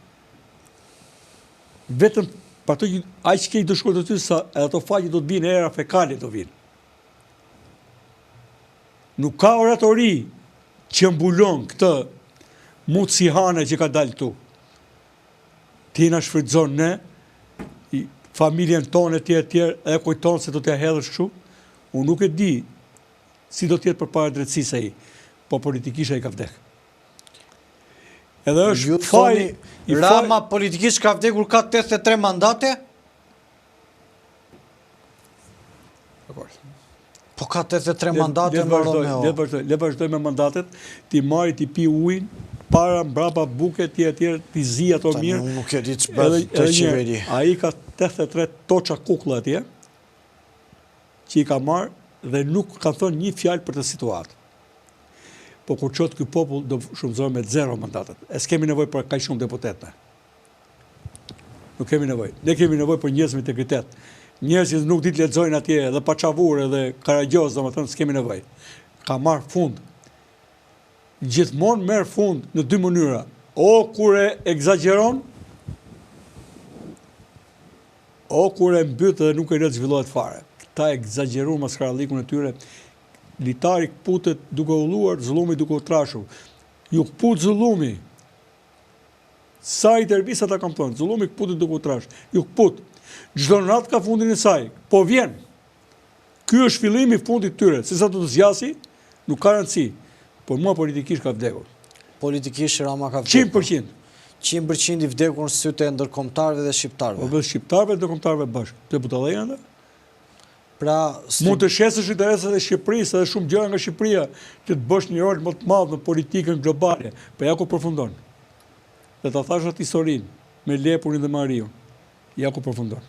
vetëm për ato që aq keq do shkruhet aty sa edhe ato faqe do të vinë era fekale do vinë. Nuk ka oratori që mbulon këtë mutësihane që ka dalë këtu. Ti na shfrytëzon ne, familjen tonë e tjerë e tjerë, e kujton se do t'ia hedhësh kështu. Unë nuk e di Si do të jetë përpara drejtësisë ai, po politikisht ai ka vdek. Edhe është Ju faj thoni, Rama politikisht ka vdekur ka 83 mandate? Dakord. Po ka 83 mandate më Romeo. Le vazhdoj, le vazhdoj me mandatet, t'i marri t'i pi ujin, para mbrapa buke etj etj, t'i zi ato mirë. Tani unë nuk e di ç'bëhet te qeveri. Ai ka 83 toça kukulla atje. që i ka marrë dhe nuk ka thënë një fjalë për këtë situatë. Po kur çohet ky popull do shumëzohen me zero mandatet. E s'kemi nevojë për kaq shumë deputetë ne. Nuk kemi nevojë. Ne kemi nevojë për njerëz me integritet. Njerëz që nuk di të lexojnë atje edhe paçavur edhe karagjoz, domethënë s'kemi nevojë. Ka marrë fund. Gjithmonë merr fund në dy mënyra. O kur e ekzagjeron, O kur e mbyt dhe nuk e lë të zhvillohet fare. Këta ekzagjeruan maskarallikun e tyre, litari këputet duke u holluar, zullumi duke u trashur. Ju këput zullumi. Sa intervista ta kam thënë, zullumi këputet duke u trashur. Ju këput. Çdo natë ka fundin e saj. Po vjen. Ky është fillimi i fundit të tyre. Se sa do të zgjasi, nuk ka rëndësi. Por mua politikisht ka vdekur. Politikisht Rama ka vdekur. 100%. 100% i vdekur në sytë e ndërkombëtarëve dhe shqiptarëve. Po dhe shqiptarëve dhe ndërkombëtarëve bashkë. Të budallenj janë Pra, mund të shesësh interesat e Shqipërisë edhe shumë gjëra nga Shqipëria që të bësh një rol më të madh në politikën globale. Po ja ku përfundon. Dhe ta thashë atë historinë me lepurin dhe me ariun. Ja ku përfundon.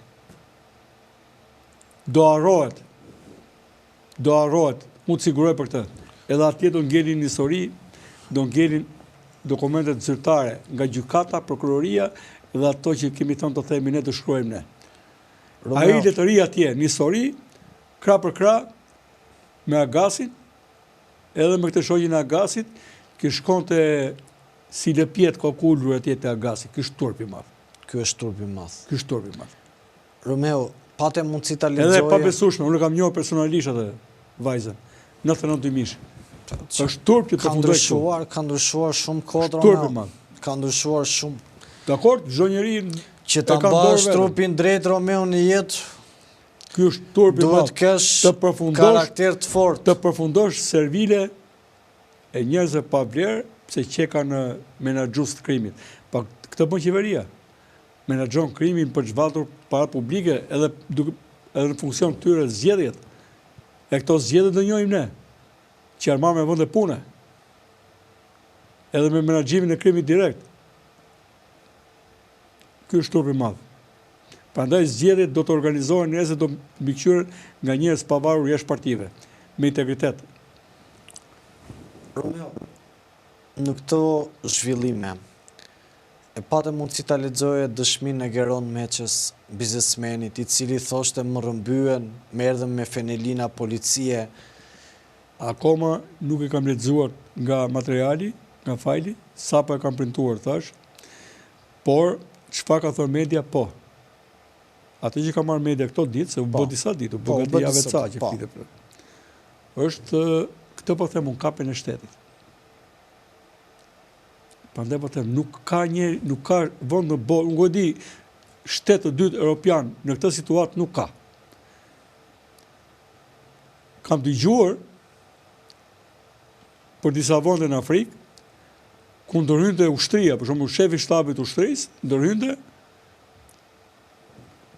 Do harrohet. Do harrohet. Mund të siguroj për këtë. Edhe atje do ngelin në histori, do ngelin dokumentet zyrtare nga gjykata, prokuroria dhe ato që kemi thënë të themi ne të shkruajmë ne. Ai le të rri atje në histori, krah për krah me Agasin, edhe me këtë shoqin e Agasit, që shkonte si lëpjet kokulur atje te Agasi. Ky është turp i madh. Ky është turp i madh. Ky është turp i madh. Romeo, pate mundësi ta lexoje? Edhe e pabesueshme, unë e kam njohur personalisht atë vajzën, 99 dymijësh. Është turp që të përfundojë kështu. Ka ndryshuar, ka ndryshuar shumë kohët Romeo. Turp i madh. Ka ndryshuar shumë. Dakord, çdo njeri. Që ta mbash trupin drejt Romeo në jetë, Ky është turp i madh. Duhet të kesh karakter të fortë. Të përfundosh servile e njerëzve pa vlerë, pse qenkan menaxhues të krimit. Pa këtë bën qeveria. Menaxhon krimin për të zhvatur para publike edhe duke edhe në funksion të tyre zgjedhjet. E këto zgjedhje do njohim ne, që janë marrë me vende pune. Edhe me menaxhimin e krimit direkt. Ky është turp i madh. Prandaj zgjedhjet do të organizohen nesër do mbikëqyren nga njerëz të pavarur jashtë partive, me integritet. Romeo, në këto zhvillime, e pate mundësi ta lexoje dëshminë e Geron Meçes, biznesmenit, i cili thoshte më rrëmbyen, më erdhën me fenelina policie. Akoma nuk e kam lexuar nga materiali, nga fajli, sapo e kam printuar thashë, Por, çfarë ka thënë media, po. Atë që ka marrë media këto ditë, se u bë po. disa ditë, u bë po, gati javë ca që po. flitet për. Është, këtë po them unë kapjen e shtetit. Prandaj po them, nuk ka një, nuk ka vend në botë, unë di shtet të dytë europian në këtë situatë nuk ka. Kam dëgjuar për disa vende në Afrikë, ku ndërhynte ushtria, për shembull shefi i shtabit të ushtrisë, ndërhynte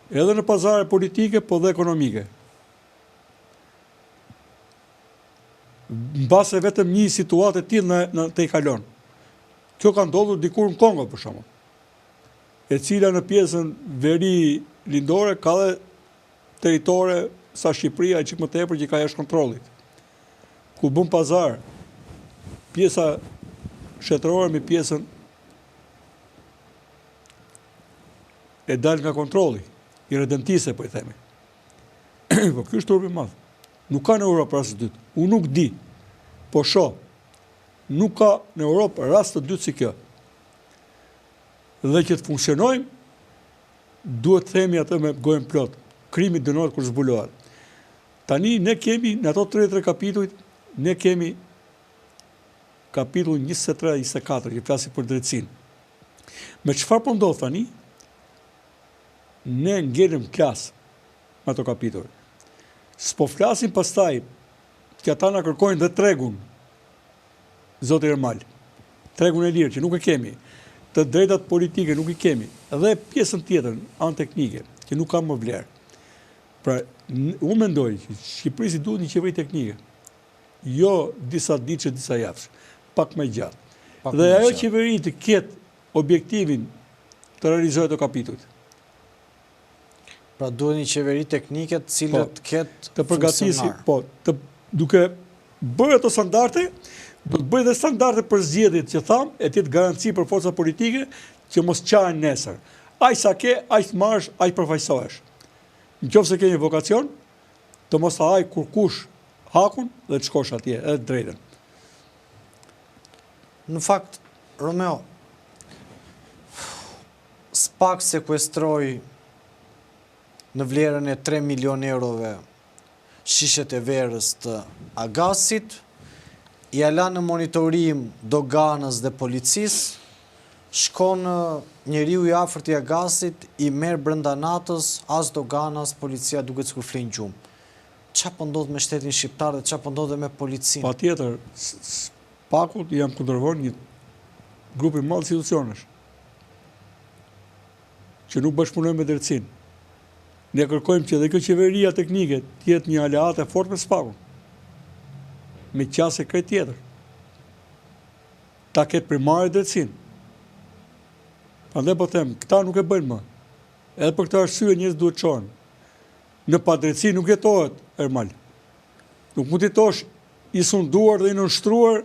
edhe në pazare politike, po dhe ekonomike. Mbase vetëm një situatë e tillë në, në tejkalon. Kjo ka ndodhur dikur në Kongo, për shembull, e cila në pjesën veri lindore ka dhe territore sa Shqipëria e çik më tepër që ka jashtë kontrollit. Ku bën pazar pjesa shtetërore me pjesën e dalë nga kontrolli, irredentiste, po i themi. Po ky është turp i madh. Nuk ka në Europë rast të dytë. Unë nuk di, po shoh. Nuk ka në Europë rast të dytë si kjo. Dhe që të funksionojmë, duhet të themi atë me gojën plot. Krimi dënohet kur zbulohet. Tani ne kemi në ato 33 kapitujt, ne kemi kapitullin 23 24 që flasin për drejtësinë. Me çfarë po ndodh tani? Ne ngelëm klasë me ato kapituj. S'po flasim pastaj që ata na kërkojnë dhe tregun zoti Ermal, tregun e lirë që nuk e kemi, të drejtat politike nuk i kemi, dhe pjesën tjetër, anë teknike, që nuk ka më vlerë. Pra, unë mendoj që Shqipërisë i duhet një qeveri teknike, jo disa ditë që disa javësh, pak më gjatë. Dhe ajo qeveri të ketë objektivin të realizojë ato kapitujt. Pra duhet një qeveri teknike të cilët po, të ketë të përgatisi, po, të, duke bërë ato standarde, do të bëjë dhe standarde për zgjedhjet që thamë, e të jetë garanci për forca politike që mos qahen nesër. Aq sa ke, aq të marrësh, aq përfaqësohesh. Në qoftë se ke një vokacion, të mos ta hajë kurkush hakun dhe të shkosh atje, edhe të drejtën. Në fakt, Romeo, SPAK sekuestroi në vlerën e 3 milion eurove shishet e verës të Agasit, ia la në monitorim doganës dhe policisë, shkon njeriu i afërt i Agasit, i merr brenda natës, as dogana, as policia duket sikur flenë gjumë. Ça po ndodh me shtetin shqiptar dhe ça po ndodh dhe me policinë? Patjetër, SPAK-ut i janë kundërvënë një grup i madh institucionesh. që nuk bashkëpunojnë me drejtësinë. Ne kërkojmë që dhe kjo qeveria teknike të jetë një aleate e fortë me SPAK-un. Me qasje krejt tjetër. Ta ketë primare drejtësinë. Prandaj po them, këta nuk e bëjnë më. Edhe për këtë arsye njerëzit duhet çohen. Në padrejtësi nuk jetohet, Ermal. Nuk mund të jetosh i sunduar dhe i nënshtruar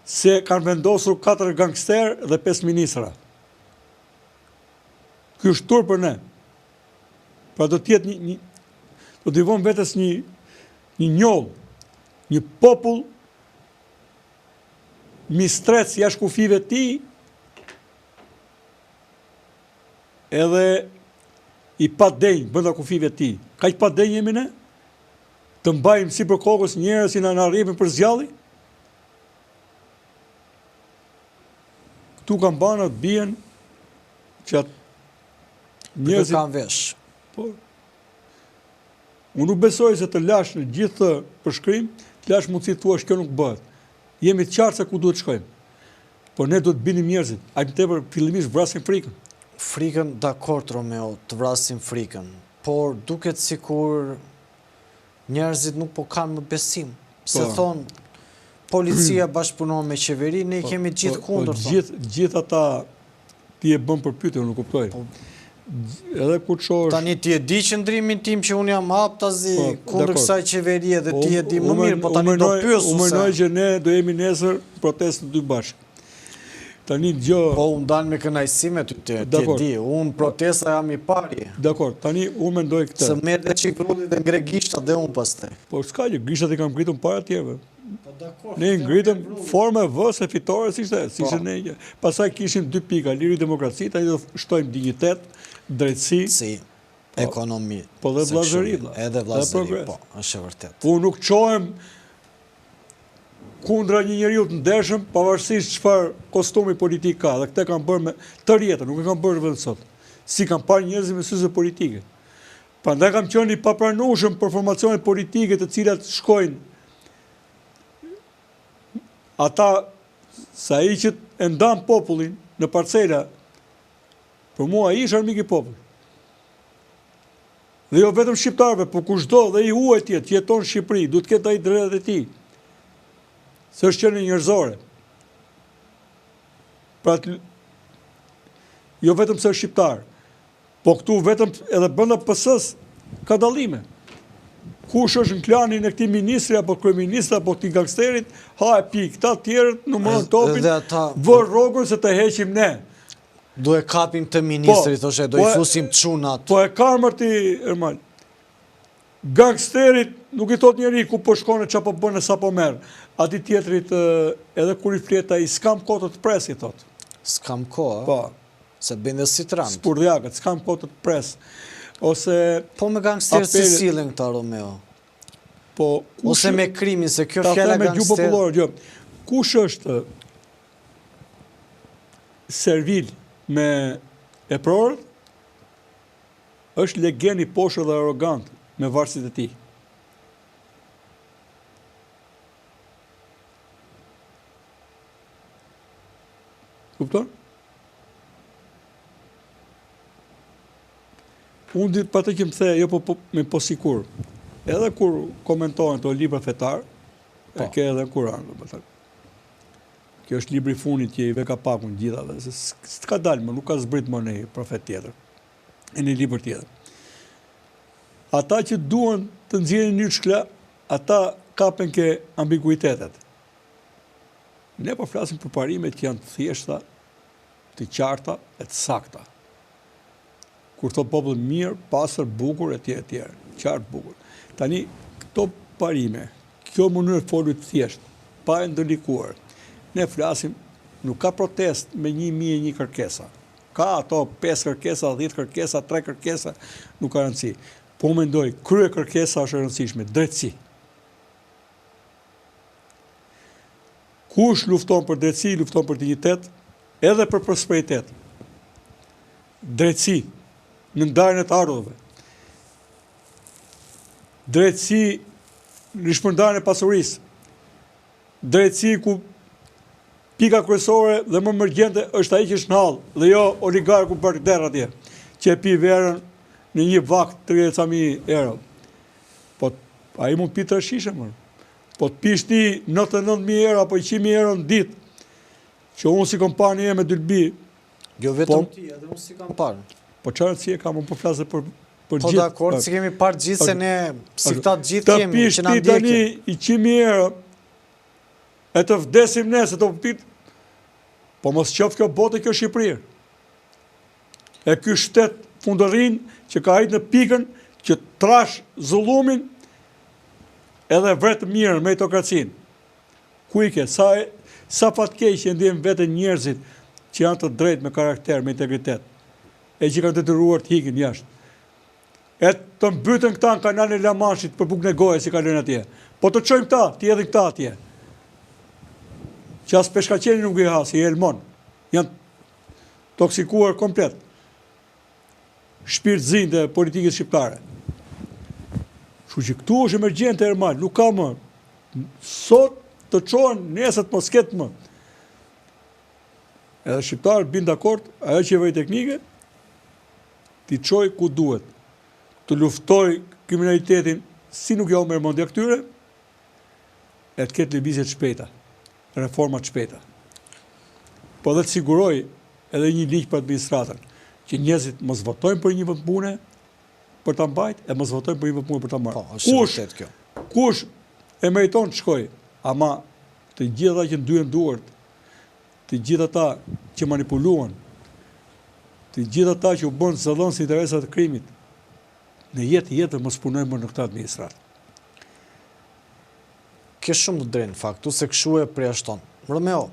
se kanë vendosur 4 gangsterë dhe 5 ministra. Ky është turp për ne. Pra do të jetë një, një do t'i vëmë vetes një një njollë, një popull mistrec jashtë kufijve të tij, edhe i padenjë brenda kufijve të tij. Kaq padenjë jemi ne? Të mbajmë sipër kokës njerëz që na na rrjepin për s'gjalli? Këtu kambanat bien që atë... Njerëzit kanë vesh. Po. Unë nuk besoj se të lash në gjithë këtë përshkrim, të lash mundësi të thuash kjo nuk bëhet. Jemi të qartë se ku duhet të shkojmë. Por ne duhet të bindim njerëzit. Aq më tepër fillimisht vrasim frikën. Frikën, dakord Romeo, të vrasim frikën. Por duket sikur njerëzit nuk po kanë më besim. Se po. thonë, policia bashkëpunon me qeverinë, ne i po, kemi gjithë po, kundër, thonë. Gjithë, gjithë ata ti e bën për pyetje, unë nuk kuptoj. Po, edhe kur të shohësh... Tani ti e di qëndrimin tim që unë jam haptazi po, kundër kësaj qeverie dhe ti e di më mirë, po tani do pyes unë mendoj që ne do jemi nesër protestë dy bashkë. Tani dëgjo... Po, unë dal me kënaqësi me ty, ti e di, unë protesta jam i pari. Dakord, tani unë mendoj këtë. Se merr dhe çik vrulli dhe ngre gishtat dhe unë pastaj. Po, s'ka gjë, gishtat i kam ngritur para tjerëve. Po dakord. Ne ngritëm formë e V së fitores ishte, si ishte po. ne gjë. Pastaj kishim dy pika, liri demokraci, tani do shtojmë dinjitet, drejtësi. Si, po, ekonomi. Po dhe vllazëri, Edhe vllazëri, po, është e vërtetë. Unë nuk çohem kundra një njeriu të ndershëm, pavarësisht çfarë kostumi politik ka, dhe këtë e kam bërë me tërë jetën, nuk e kam bërë vetëm sot. S'i kam parë njerëzit me syze politike. Prandaj kam qenë i papranueshëm për formacionet politike të cilat shkojnë ata se ai që e ndan popullin në parcela, për mua ai është armik i popullit. Dhe jo vetëm shqiptarëve, por kushdo dhe i huaj të jetë, që jeton në Shqipëri, duhet të ketë ai drejtat e tij. Se është qenie njerëzore. Pra, jo vetëm se është shqiptar, po këtu vetëm edhe brenda PS-së ka dallime. Kush është në klanin e këtij ministri apo kryeministri apo këtij gangsterit, ha e pi, këta tjerët numëron topin, vër rrogën se të heqim ne. Do e kapim këtë ministri, po, thoshe, do i po fusim çunat. Po e ka mër ti, Ermal. Gangsterit nuk i thot njeri ku po shkon e ça po bën e sa po merr. Atij tjetrit edhe kur i flet ai s'kam kohë të të pres i thot. S'kam kohë? Po. Se bëjnë dhe si të Spurdhjakët, s'kam kohë të të pres. Ose Po me gangsterët si sillen këta Romeo? Po kush Ose me krimin se kjo fjala gangster. Ta them me gjuhë popullore, jo. Kush është servil me eprorët, është legen i poshtër dhe arrogant me vartësit e tij. Kupton? Unë di pa të që më the, jo po, po, me po sikur. Edhe kur komentohen te libra fetarë, e po. ke edhe në Kuran, domethënë. Kjo është libri i fundit që i ve kapakun gjithave, se s'ka dalë më, nuk ka zbrit më një profet tjetër, e një libër tjetër. Ata që duan të nxjerrin nyçkla, ata kapen ke ambiguitetet. Ne po flasim për parime që janë të thjeshta, të qarta e të sakta. Kur thotë populli mirë, pastër, bukur etj etj. Qartë bukur. Tani këto parime, kjo mënyrë të folurit të thjeshtë, pa e ndërlikuar. Ne flasim, nuk ka protestë me 1001 kërkesa. Ka ato 5 kërkesa, 10 kërkesa, 3 kërkesa, nuk ka rëndësi. Po unë mendoj, krye kërkesa është e rëndësishme, drejtësi. Kush lufton për drejtësi, lufton për dinjitet, edhe për prosperitet. Drejtësi në ndarjen e të ardhurave. Drejtësi në shpërndarjen e pasurisë. Drejtësi ku pika kryesore dhe më emergjente është ai që është në hall dhe jo oligarku barkderr atje, që e pi verën në një vakt 30 ca mijë euro. Po ai mund të pi tre shishe më. Po të pish ti 99.000 euro apo 100.000 euro në ditë, që unë s'i kam parë një me dylbi, Jo vetëm po, ti, edhe unë s'i kam parë. Po çfarë rëndësie kam, unë po flas për për po, gjithë. Po dakord, s'i kemi parë gjithë se ne si këta të gjithë kemi që na ndjekin. Të pish ti tani 100.000 euro e të vdesim ne se të pit. Po mos qoftë kjo botë kjo Shqipëri. E ky shtet fundërrin që ka arrit në pikën që trash zullumin edhe vret mirën meritokracinë. Ku i ke? Sa, sa fatkeq e ndjen veten njerëzit që janë të drejtë me karakter, me integritet, e që kanë detyruar të ikin jashtë. E të mbyten këta në kanalin e La Manshit për bukën e gojës që kalojnë atje. Po të çojmë këta, t'i hedhin këta atje. Që as peshkaqeni nuk i ha, se i helmon. Janë toksikuar komplet. Shpirtzinjtë e politikës shqiptare. Kështu që këtu është emergjente Ermal, nuk ka më. Sot të çohen, nesër të mos ketë më. Edhe shqiptarët bien dakord, ajo qeveri teknike, t'i çojë ku duhet. Të luftojë kriminalitetin si nuk ja u merr mendja këtyre, e të ketë lëvizje të shpejta, reforma të shpejta. Po dhe të sigurojë edhe një ligj për administratën, që njerëzit mos votojnë për një vend pune për ta mbajt e mos votojnë për një vend pune për ta marrë. Po, është kush, vërtet kjo. Kush e meriton të shkojë, ama të gjithë ata që ndyen duart, të gjithë ata që manipuluan, të gjithë ata që u bënë zëdhënës interesave të krimit, në jetë jetë mos punojnë më në këtë administratë. Ke shumë të drejtë në fakt, se kështu e përjashton. Romeo,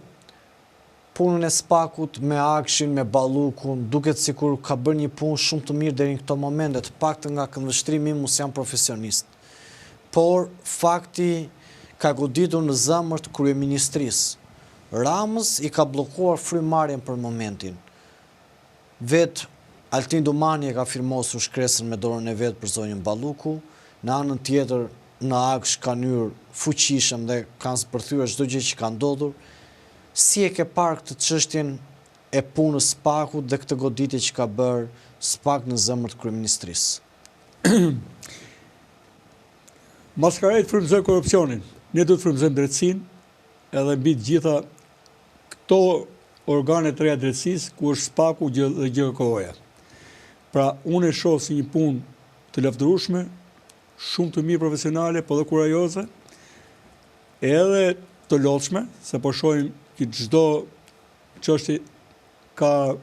punën e SPAK-ut me AKSHI-n, me Ballukun, duket sikur ka bërë një punë shumë të mirë deri në këto momente, të paktën nga këndvështrimi im, unë s'jam profesionist. Por, fakti ka goditur në zemër të kryeministrisë. Ramës i ka bllokuar frymëmarrjen për momentin. Vetë Altin Dumani e ka firmosur shkresën me dorën e vet për zonjën Balluku, në anën tjetër në AKSH kanë hyrë fuqishëm dhe kanë zbërthyer çdo gjë që ka ndodhur. Si e ke parë këtë çështjen e punës SPAK-ut dhe këtë goditje që ka bërë SPAK në zemër të kryeministrisë? Maskarenjtë frymëzojnë korrupsionin, ne duhet të frymëzojmë drejtësinë edhe mbi të gjitha këto organe të reja të drejtësisë, ku është SPAK-u dhe GJKKO-ja. Pra, unë e shoh si një punë të lavdërueshme, shumë të mirë profesionale, po dhe kurajoze, edhe të lodhshme, se po shohim që çdo çështje ka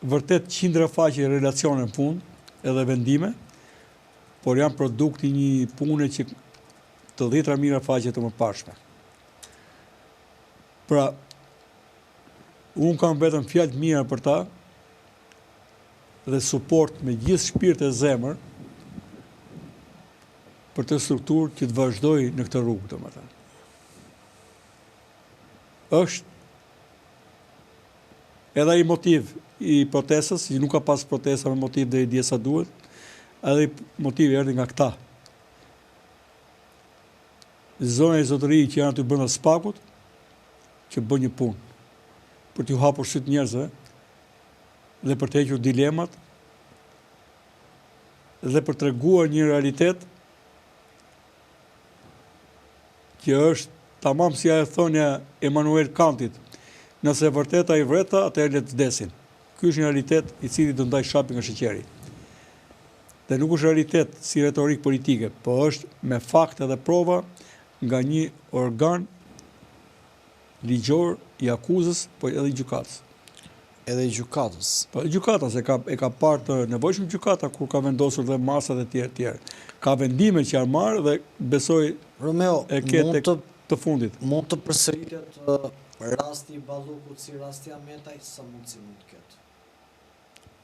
vërtet qindra faqe relacione në fund, edhe vendime, por janë produkt i një pune që të dhjetra mijëra faqe të mëparshme. Pra, unë kam vetëm fjalë të mira për ta dhe suport me gjithë shpirt e zemër për këtë strukturë që të vazhdojë në këtë rrugë, domethënë. Është edhe ai motiv i protestës, që nuk ka pas protesta me motiv deri dje sa duhet, edhe ai motiv erdhi nga këta. Zonja e zotërinj që janë aty brenda SPAK-ut, që bën një punë për t'ju hapur sytë njerëzve dhe për të hequr dilemat dhe për të treguar një realitet që është tamam si ajo thënia e Immanuel Kantit, nëse e vërteta i vret, atëherë le të vdesin. Ky është një realitet i cili do ndajë shapin nga sheqeri. Dhe nuk është realitet si retorikë politike, po është me fakte dhe prova nga një organ ligjor i akuzës, po edhe i gjykatës. Edhe i gjykatës. Po gjykata se ka e ka parë të nevojshëm gjykata kur ka vendosur dhe masat e tjera e tjera. Ka vendime që janë marrë dhe besoj Romeo, e ke mund tek të të fundit. Mund të përsëritet rasti i Ballukut si rasti Ahmetaj, sa mundësi mund të ketë?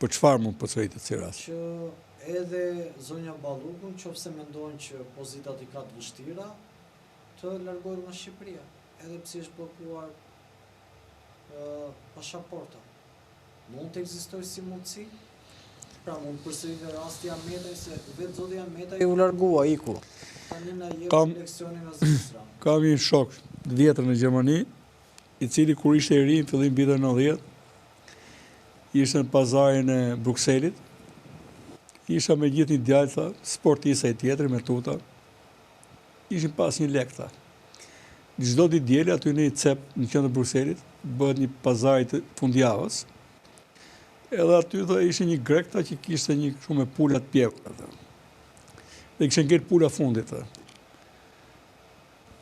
Për çfarë mund të përsëritet si rast? Që edhe zonja Balluku, në qoftë se mendon që pozitat i ka të vështira, të largohet nga Shqipëria, edhe pse është bllokuar pashaporta. Mund të ekzistojë si mundësi? Pra mund të përsëritet rasti Ahmetaj se vetë zoti Ahmetaj u largua, iku. Tani na jep Kam leksione nga Zvicra. Kam një shok të vjetër në Gjermani, i cili kur ishte i ri në fillim viteve 90, ishte në pazarin e Brukselit. Isha me gjithë një djalë, tha, sportist ai tjetri me tuta. Ishim pa asnjë lek, tha. Çdo ditë diele aty në një cep në qendër të Brukselit bëhet një pazar i të fundjavës. Edhe aty tha ishte një grek tha që kishte një kështu me pula të pjekura tha. Dhe kishte ngel pula fundit tha.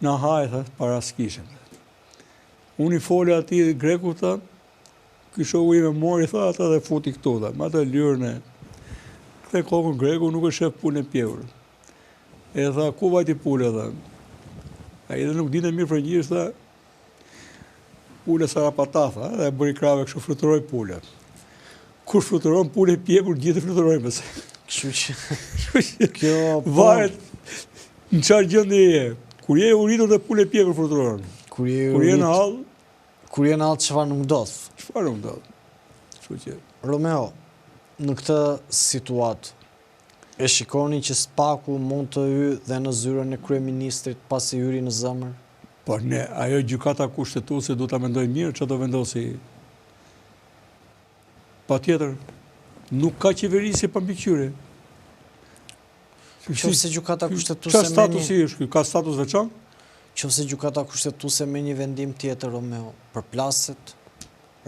Na haj tha, para s'kishim. Unë i fola atij grekut tha, ky shoku im e mori tha ata dhe futi këtu tha, me atë lyrën e kthen kokën greku nuk e shef pulën e pjekur. E tha, ku vajti pula tha. Ai dhe nuk dinte mirë frëngjisht tha, pula sarapata tha, dhe e bëri krahëve kështu fluturoi pula. Kur fluturon pula e pjekur, gjithë fluturojnë pse. Kështu që Kështu që kjo po varet në çfarë gjendje je. Kur je i uritur dhe pula e pjekur fluturon. Kur je i Kur je në uritur, hall, kur je në hall çfarë nuk ndodh. Çfarë nuk ndodh? Kështu që Romeo, Në këtë situatë, e shikoni që SPAK-u mund të hyjë dhe në zyrën e kryeministrit pasi hyri në zemër? Po ne, ajo gjykata kushtetuese duhet ta mendojë mirë çfarë do vendosi. Patjetër, nuk ka qeverisje pa mbikëqyrje. Qoftë se gjykata kushtetuese me një... statusi është ky? Ka status veçantë? Qoftë se gjykata kushtetuese me një vendim tjetër, Romeo, përplaset,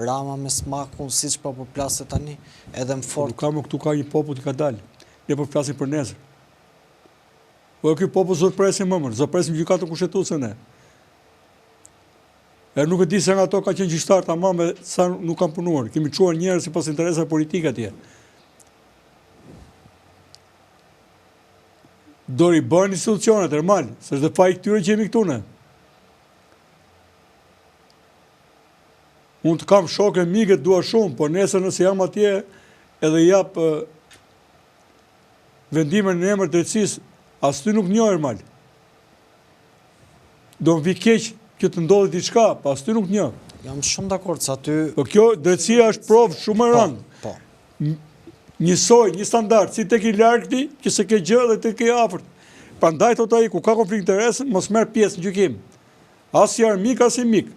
Rama me SPAK-un, siç po përplaset tani, edhe më fort. Nuk ka më këtu ka një popull që ka dalë. Ne po flasim për nesër. Po ky popull s'do të presim më, s'do presim gjykatën kushtetuese ne. E nuk e di se nga ato ka qenë gjyqtar tamam e sa nuk kanë punuar. Kemi çuar njerëz sipas interesave politike atje. Do ribëhen institucionet, normal, se është dhe faji këtyre që jemi këtu ne. Unë të kam shokë e mik e të dua shumë, por nesër nëse jam atje edhe jap vendime në emër të drejtësisë, as ty nuk njoh Ermal. Do më vijë keq që të ndodhi diçka, po as ty nuk njoh. Jam shumë dakord se aty... Po kjo drejtësia është provë shumë e po, rëndë. Po. Njësoj, një standard, si tek i largti, që s'e ke gjë dhe tek i afërt. Prandaj thotë ai, ku ka konflikt interesi, mos merr pjesë në gjykim. As si armik, as si mik.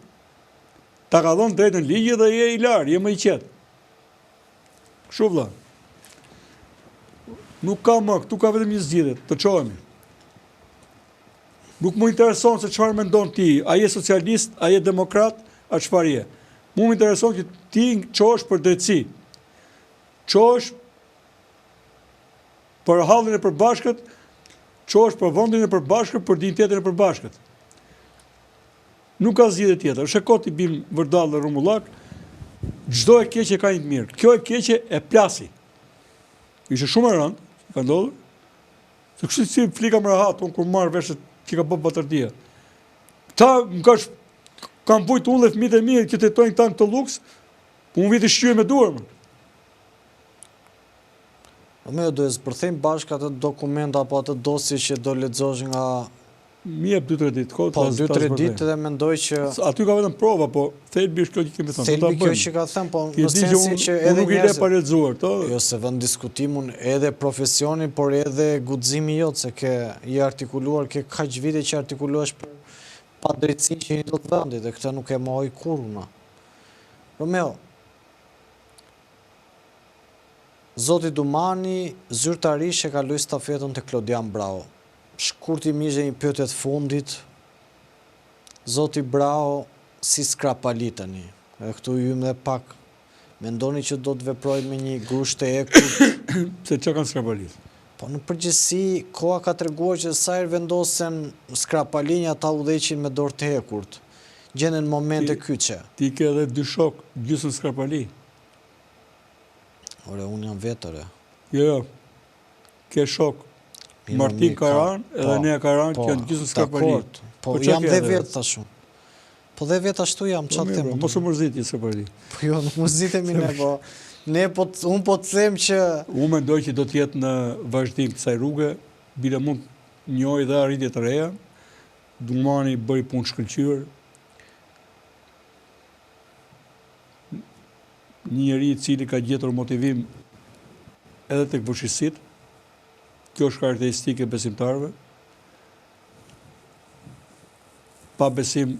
Ta ka dhënë drejtën ligji dhe je i larë, je më i qetë. Kështu vëlla. Nuk ka më, këtu ka vetëm një zgjidhje, të çohemi. Nuk më intereson se çfarë mendon ti, a je socialist, a je demokrat, a çfarë je. Mu më intereson që ti çohesh për drejtësi. Çohesh për hallin e përbashkët, çohesh për vendin e përbashkët, për dinjitetin e përbashkët. Nuk ka zgjidhje tjetër. Është e kotë t'i bim vërdallë dhe rrumbullak. Çdo e keqe ka një të mirë. Kjo e keqe e plasi. Ishte shumë e rëndë, ka ndodhur. Se kështu si flika më rahat, unë kur marr vesh që ka bërë batërdia. Këta më ka kam vujt unë dhe fëmijët e mi që të jetojnë këta në këtë luks, po unë vij t'i shqyej me duar. Më. Romeo, do e zbërthejmë bashkë atë dokument apo atë dosje që do lexosh nga Më jep 2-3 ditë kohë po, ta 2-3 ditë dhe mendoj që aty ka vetëm prova, po thelbi është kjo që kemi thënë. Thelbi kjo që ka thënë, po në sensin që edhe nuk i le pa lexuar to. Jo s'e vë në diskutim unë edhe profesionin, por edhe guximi jot se ke i artikuluar ke kaq vite që artikulohesh për padrejtësinë që i ndodh vendit dhe këtë nuk e mohoj kurrë unë. Romeo, Zoti Dumani zyrtarisht e kaloi stafetën te Klodian Braho. Shkurtimisht dhe një pyetje të fundit, zoti Braho si Skrapali tani, edhe këtu hyjmë dhe pak, mendoni që do të veprojë me një grusht të hekurt? Pse ça kanë Skrapalit? Po në përgjithësi koha ka treguar që sa herë vendosen skrapalinj ata udhëheqin me dorë të hekurt. Gjenden momente kyçe. Ti ke edhe dy shokë gjysmë skrapali. Ore unë jam vetë ore. Jo jo. Ke shok Martin Karan edhe po, Nea Karan po, që janë gjysmë skrapali. Po, po jam dhe vetë thash unë. Po dhe vetë ashtu jam, ça të them. Mos u mërzit ti skrapali. Po jo, nuk mërzitemi ne, po. Ne po unë po të them që unë mendoj që do të jetë në vazhdim të kësaj rruge, bile mund të njohë dhe arritje të reja. Dumani bëri punë shkëlqyer. Një njeri i cili ka gjetur motivim edhe tek vështirësitë, kjo është karakteristikë e besimtarëve. Pa besim,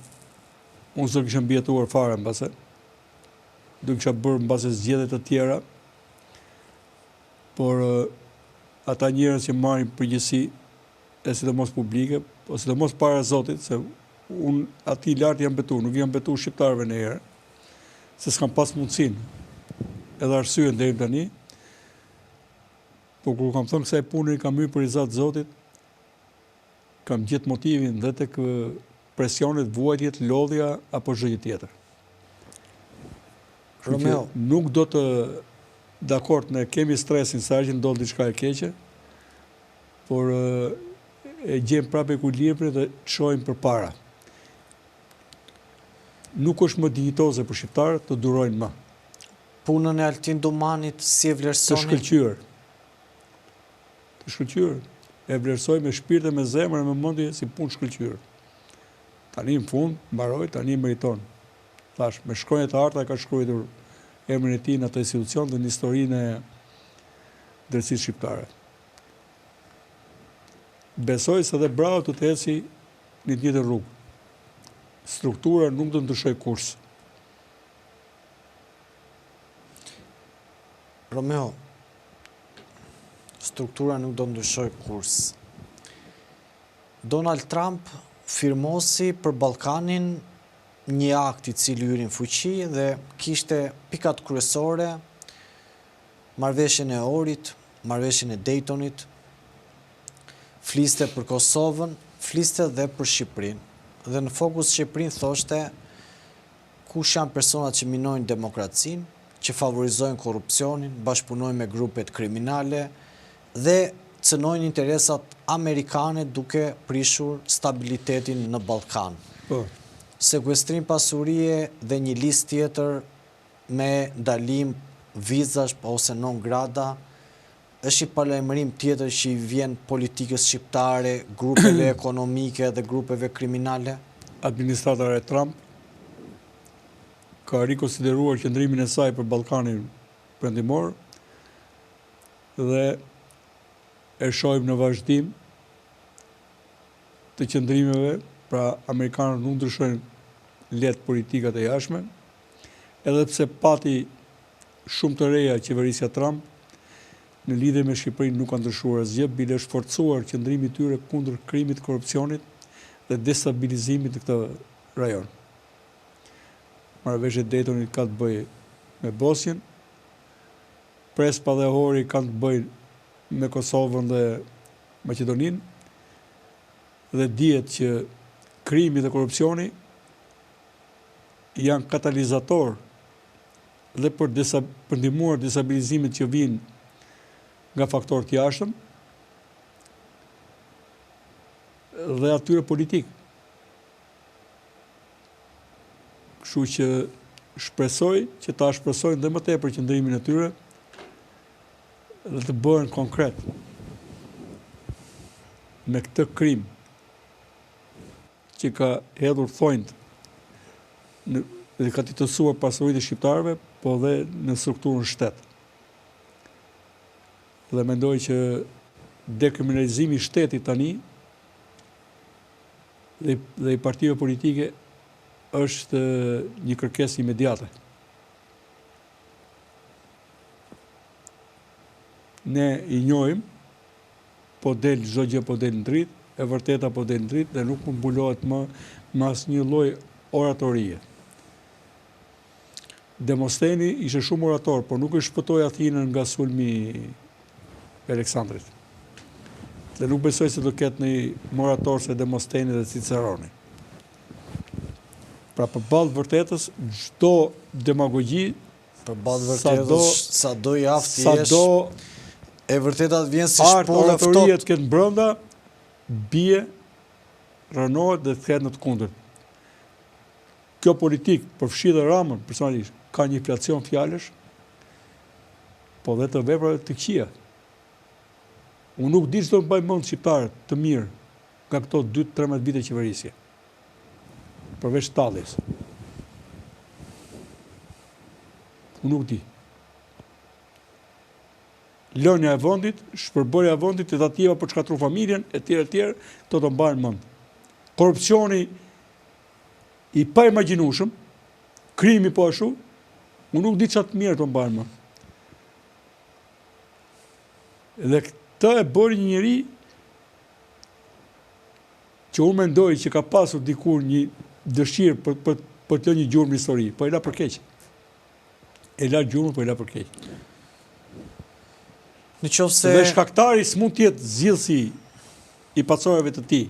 unë s'do kisha mbijetuar fare mbase. Do kisha bërë mbase zgjedhje të tjera. Por ata njerëz që marrin përgjegjësi e sidomos publike, po sidomos para Zotit, se unë atij lart jam betu, nuk jam betu shqiptarëve ndonjëherë, se s'kam pas mundësinë, edhe arsyen deri tani, po kur kam thënë kësaj pune i kam hyrë për riza të Zotit, kam gjetë motivin dhe tek presionet, vuajtjet, lodhja apo çdo gjë tjetër. Romeo, nuk do të dakord, ne kemi stresin sa herë që ndodh diçka e keqe, por e gjejmë prapë ekuilibrin dhe çojmë përpara. Nuk është më dinjitoze për shqiptarët të durojnë më. Punën e Altin Dumanit si e vlerësoni? Të shkëlqyer. Të shkëlqyer. E vlerësoj me shpirt e me zemër e me mendje si punë të shkëlqyer. Tani në fund mbaroi, tani e meriton. Thash, me shkronja të arta e ka shkruajtur emrin e tij në atë institucion dhe në historinë e. Drejtësisë shqiptare. Besoj se dhe Braho do të eci në të njëjtën rrugë. Struktura nuk do të ndryshojë kurs. Romeo, struktura nuk do të ndryshojë kurs. Donald Trump firmosi për Ballkanin një akt i cili hyri në fuqi dhe kishte pikat kryesore marrëveshjen e Ohrit, marrëveshjen e Daytonit, fliste për Kosovën, fliste dhe për Shqipërinë. Dhe në fokus Shqipërinë thoshte kush janë personat që minojnë demokracinë, që favorizojnë korrupsionin, bashkëpunojnë me grupet kriminale dhe cënojnë interesat amerikane duke prishur stabilitetin në Ballkan. Po. Sekuestrim pasurie dhe një listë tjetër me ndalim vizash ose non grata, është një paralajmërim tjetër që i vjen politikës shqiptare, grupeve ekonomike dhe grupeve kriminale? Administrata e Trump ka rikonsideruar qëndrimin e saj për Ballkanin Perëndimor dhe e shohim në vazhdim të qëndrimeve, pra amerikanët nuk ndryshojnë lehtë politikat e jashtme, edhe pse pati shumë të reja qeverisja Trump, në lidhje me Shqipërinë nuk ka ndryshuar asgjë, bile është forcuar qëndrimi i tyre kundër krimit, korrupsionit dhe destabilizimit në këtë rajon. Marrëveshja e Daytonit ka të bëjë me Bosnjën, Prespa dhe Ohri kanë të bëjnë me Kosovën dhe Maqedoninë dhe dihet që krimi dhe korrupsioni janë katalizator dhe për desa, për ndihmuar destabilizimit që vijnë nga faktorë të jashtëm dhe atyre politikë. Kështu që shpresoj që ta ashpërsojnë dhe më tepër qëndrimin e tyre dhe të bëhen konkret me këtë krim që ka hedhur thonjtë në, dhe ka tjetërsuar pasuritë e shqiptarëve, po dhe në strukturën shtet. Dhe mendoj që dekriminalizimi i shtetit tani dhe, dhe i partive politike është një kërkesë imediate. Ne i njohim, po del çdo gjë po del në dritë, e vërteta po del në dritë dhe nuk mund mbulohet më me asnjë lloj oratorie. Demosteni ishte shumë orator, por nuk e shpëtoi Athinën nga sulmi i Aleksandrit. Dhe nuk besoj se do ketë një më orator se Demosteni dhe Ciceroni. Pra përballë të vërtetës, çdo demagogji, përballë të vërtetës, sado i aftë të jesh, e vërteta të vjen si shpullë e ftohtë. Art oratorie të ketë brenda, bie, rrënohet dhe kthehet në të kundërt. Kjo politikë, përfshi dhe Ramën personalisht, ka një inflacion fjalësh, po dhe të veprave të këqija. Unë nuk di ç'do mbajnë mend shqiptarët të mirë nga këto 2-13 vite qeverisje. Përveç talljes. Unë nuk di. Lënia e vendit, shpërbërja e vendit, tentativa për të shkatërruar familjen etj etj, këto do mbahen mend. Korrupsioni i paimagjinueshëm, krimi po ashtu, unë nuk di çfarë të mirë do mbahen mend. Dhe këtë e bëri një njeri që unë mendoj që ka pasur dikur një dëshirë për, për, për të lënë një gjurmë në histori, po e la për keq. E la gjurmën, po e la për keq. Në qoftë se... Dhe shkaktari s'mund të jetë zgjidhësi i pasojave të tij.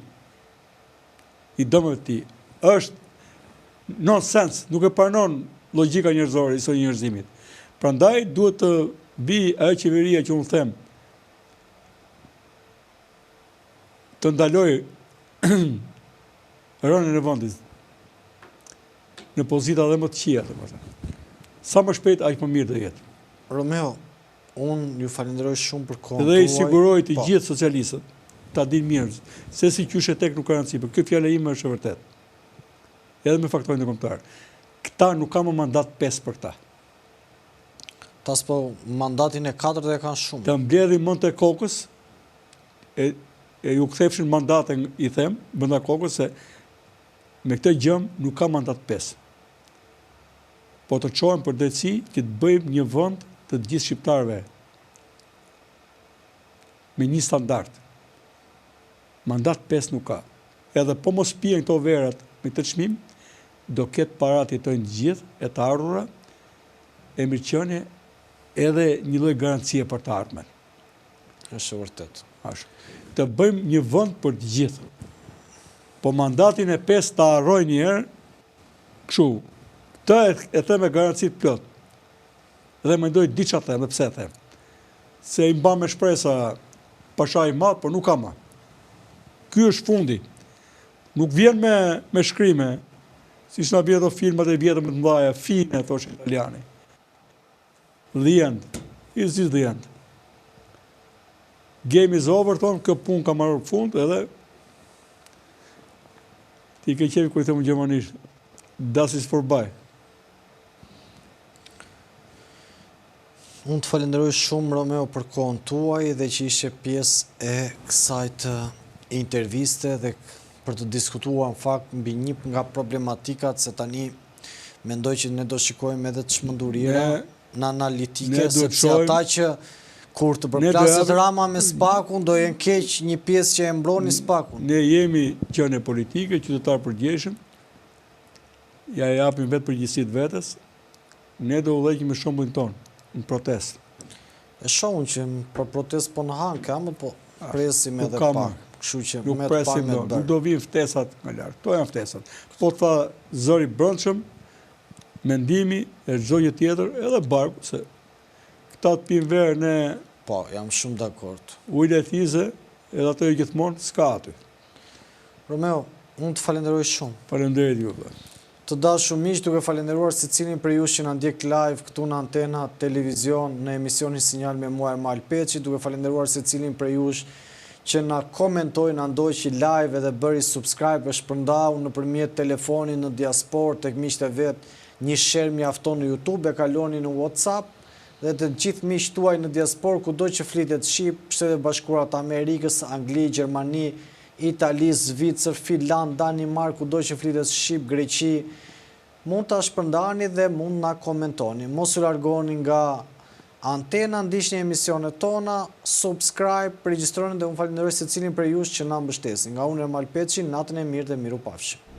i dëmeve të tij. Është nonsens, nuk e pranon logjika njerëzore, historia e njerëzimit. Prandaj duhet të vijë ajo qeveria që unë them të ndalojë rënien e vendit në pozita dhe më të këqija, domethënë. Sa më shpejt, aq më mirë do jetë. Romeo, Unë ju falenderoj shumë për kohën tuaj. Dhe i siguroj të po. gjithë socialistët, ta dinë mirë, se si qysh e tek nuk ka rëndësi, por kjo fjala ime është e vërtetë. Edhe me faktorin ndërkombëtar. Këta nuk ka më mandat 5 për këta. Tas po mandatin e katërt e kanë shumë. Të mbledhim mendtë e kokës, e, e ju kthefshin mandate i them, brenda kokës, se me këtë gjëmë nuk ka mandat 5. Po të çohem për drejtësi që të bëjmë një vend të gjithë shqiptarëve me një standard. Mandat 5 nuk ka. Edhe po mos pihen këto verat me këtë çmim, do ketë para të jetojnë të gjithë e të ardhura, e mirëqenie edhe një lloj garancie për të ardhmen. Është e vërtetë. Ashtu. Të bëjmë një vend për të gjithë. Po mandatin e 5 ta harroj një herë, kështu. Këtë e, e them me garanci të plotë. Dhe mendoj di çfarë them dhe pse e them. Se i mba me shpresa pasha i madh, por nuk ka më. Ky është fundi. Nuk vjen me me shkrime, siç na vjen ato filmat e vjetër më të mëdha, fine, thosh italiani. The end. Is this the end? Game is over, thonë, kjo punë ka marrë fund, edhe ti ke qefi kur i them gjermanisht, das ist vorbei. Unë të falenderoj shumë Romeo për kohën tuaj dhe që ishe pjesë e kësaj të interviste dhe për të diskutuar në fakt mbi një nga problematikat se tani mendoj që ne do shikojmë edhe të çmendurira në analitike sepse ata që kur të përplaset Rama me Spakun do jenë keq një pjesë që e mbronin Spakun. Ne jemi qenie politike, qytetarë përgjegjshëm, ja japim vetë përgjegjësitë vetes, Ne do udhëheqim me shembullin tonë në protestë. E shoh unë që për protestë po na hanë këmbët, po presim edhe pak. Kështu që nuk presim do, nuk do vijnë ftesat nga lart. Këto janë ftesat. Po tha zëri brendshëm, mendimi e çdo gjë tjetër, edhe barku se këta të pinë verë ne Po, jam shumë dakord. Ujë lajthize, edhe ato jo gjithmonë s'ka aty. Romeo, unë të falenderoj shumë. Faleminderit juve. Të dashur miq, duke falenderuar secilin prej jush që na ndjek live këtu në Antena Televizion në emisionin Sinjal me mua Ermal Peçi, duke falenderuar secilin prej jush që na komentoi, na ndoqi live edhe bëri subscribe e shpërndau nëpërmjet telefonit në diasporë tek miqtë e vet, një share mjafton në YouTube e kaloni në WhatsApp dhe te gjithë miqtë tuaj në diasporë kudo që flitet shqip, Shtetet e Bashkuara të Amerikës, Angli, Gjermani, Itali, Zvicër, Finlandë, Danimarkë, kudo që flitet shqip, Greqi, mund ta shpërndani dhe mund na komentoni. Mos u largoni nga antena, ndiqni emisionet tona, subscribe, regjistrohuni dhe unë falenderoj secilin prej jush që na mbështesni. Nga unë Ermal Peçi, natën e mirë dhe mirupafshim.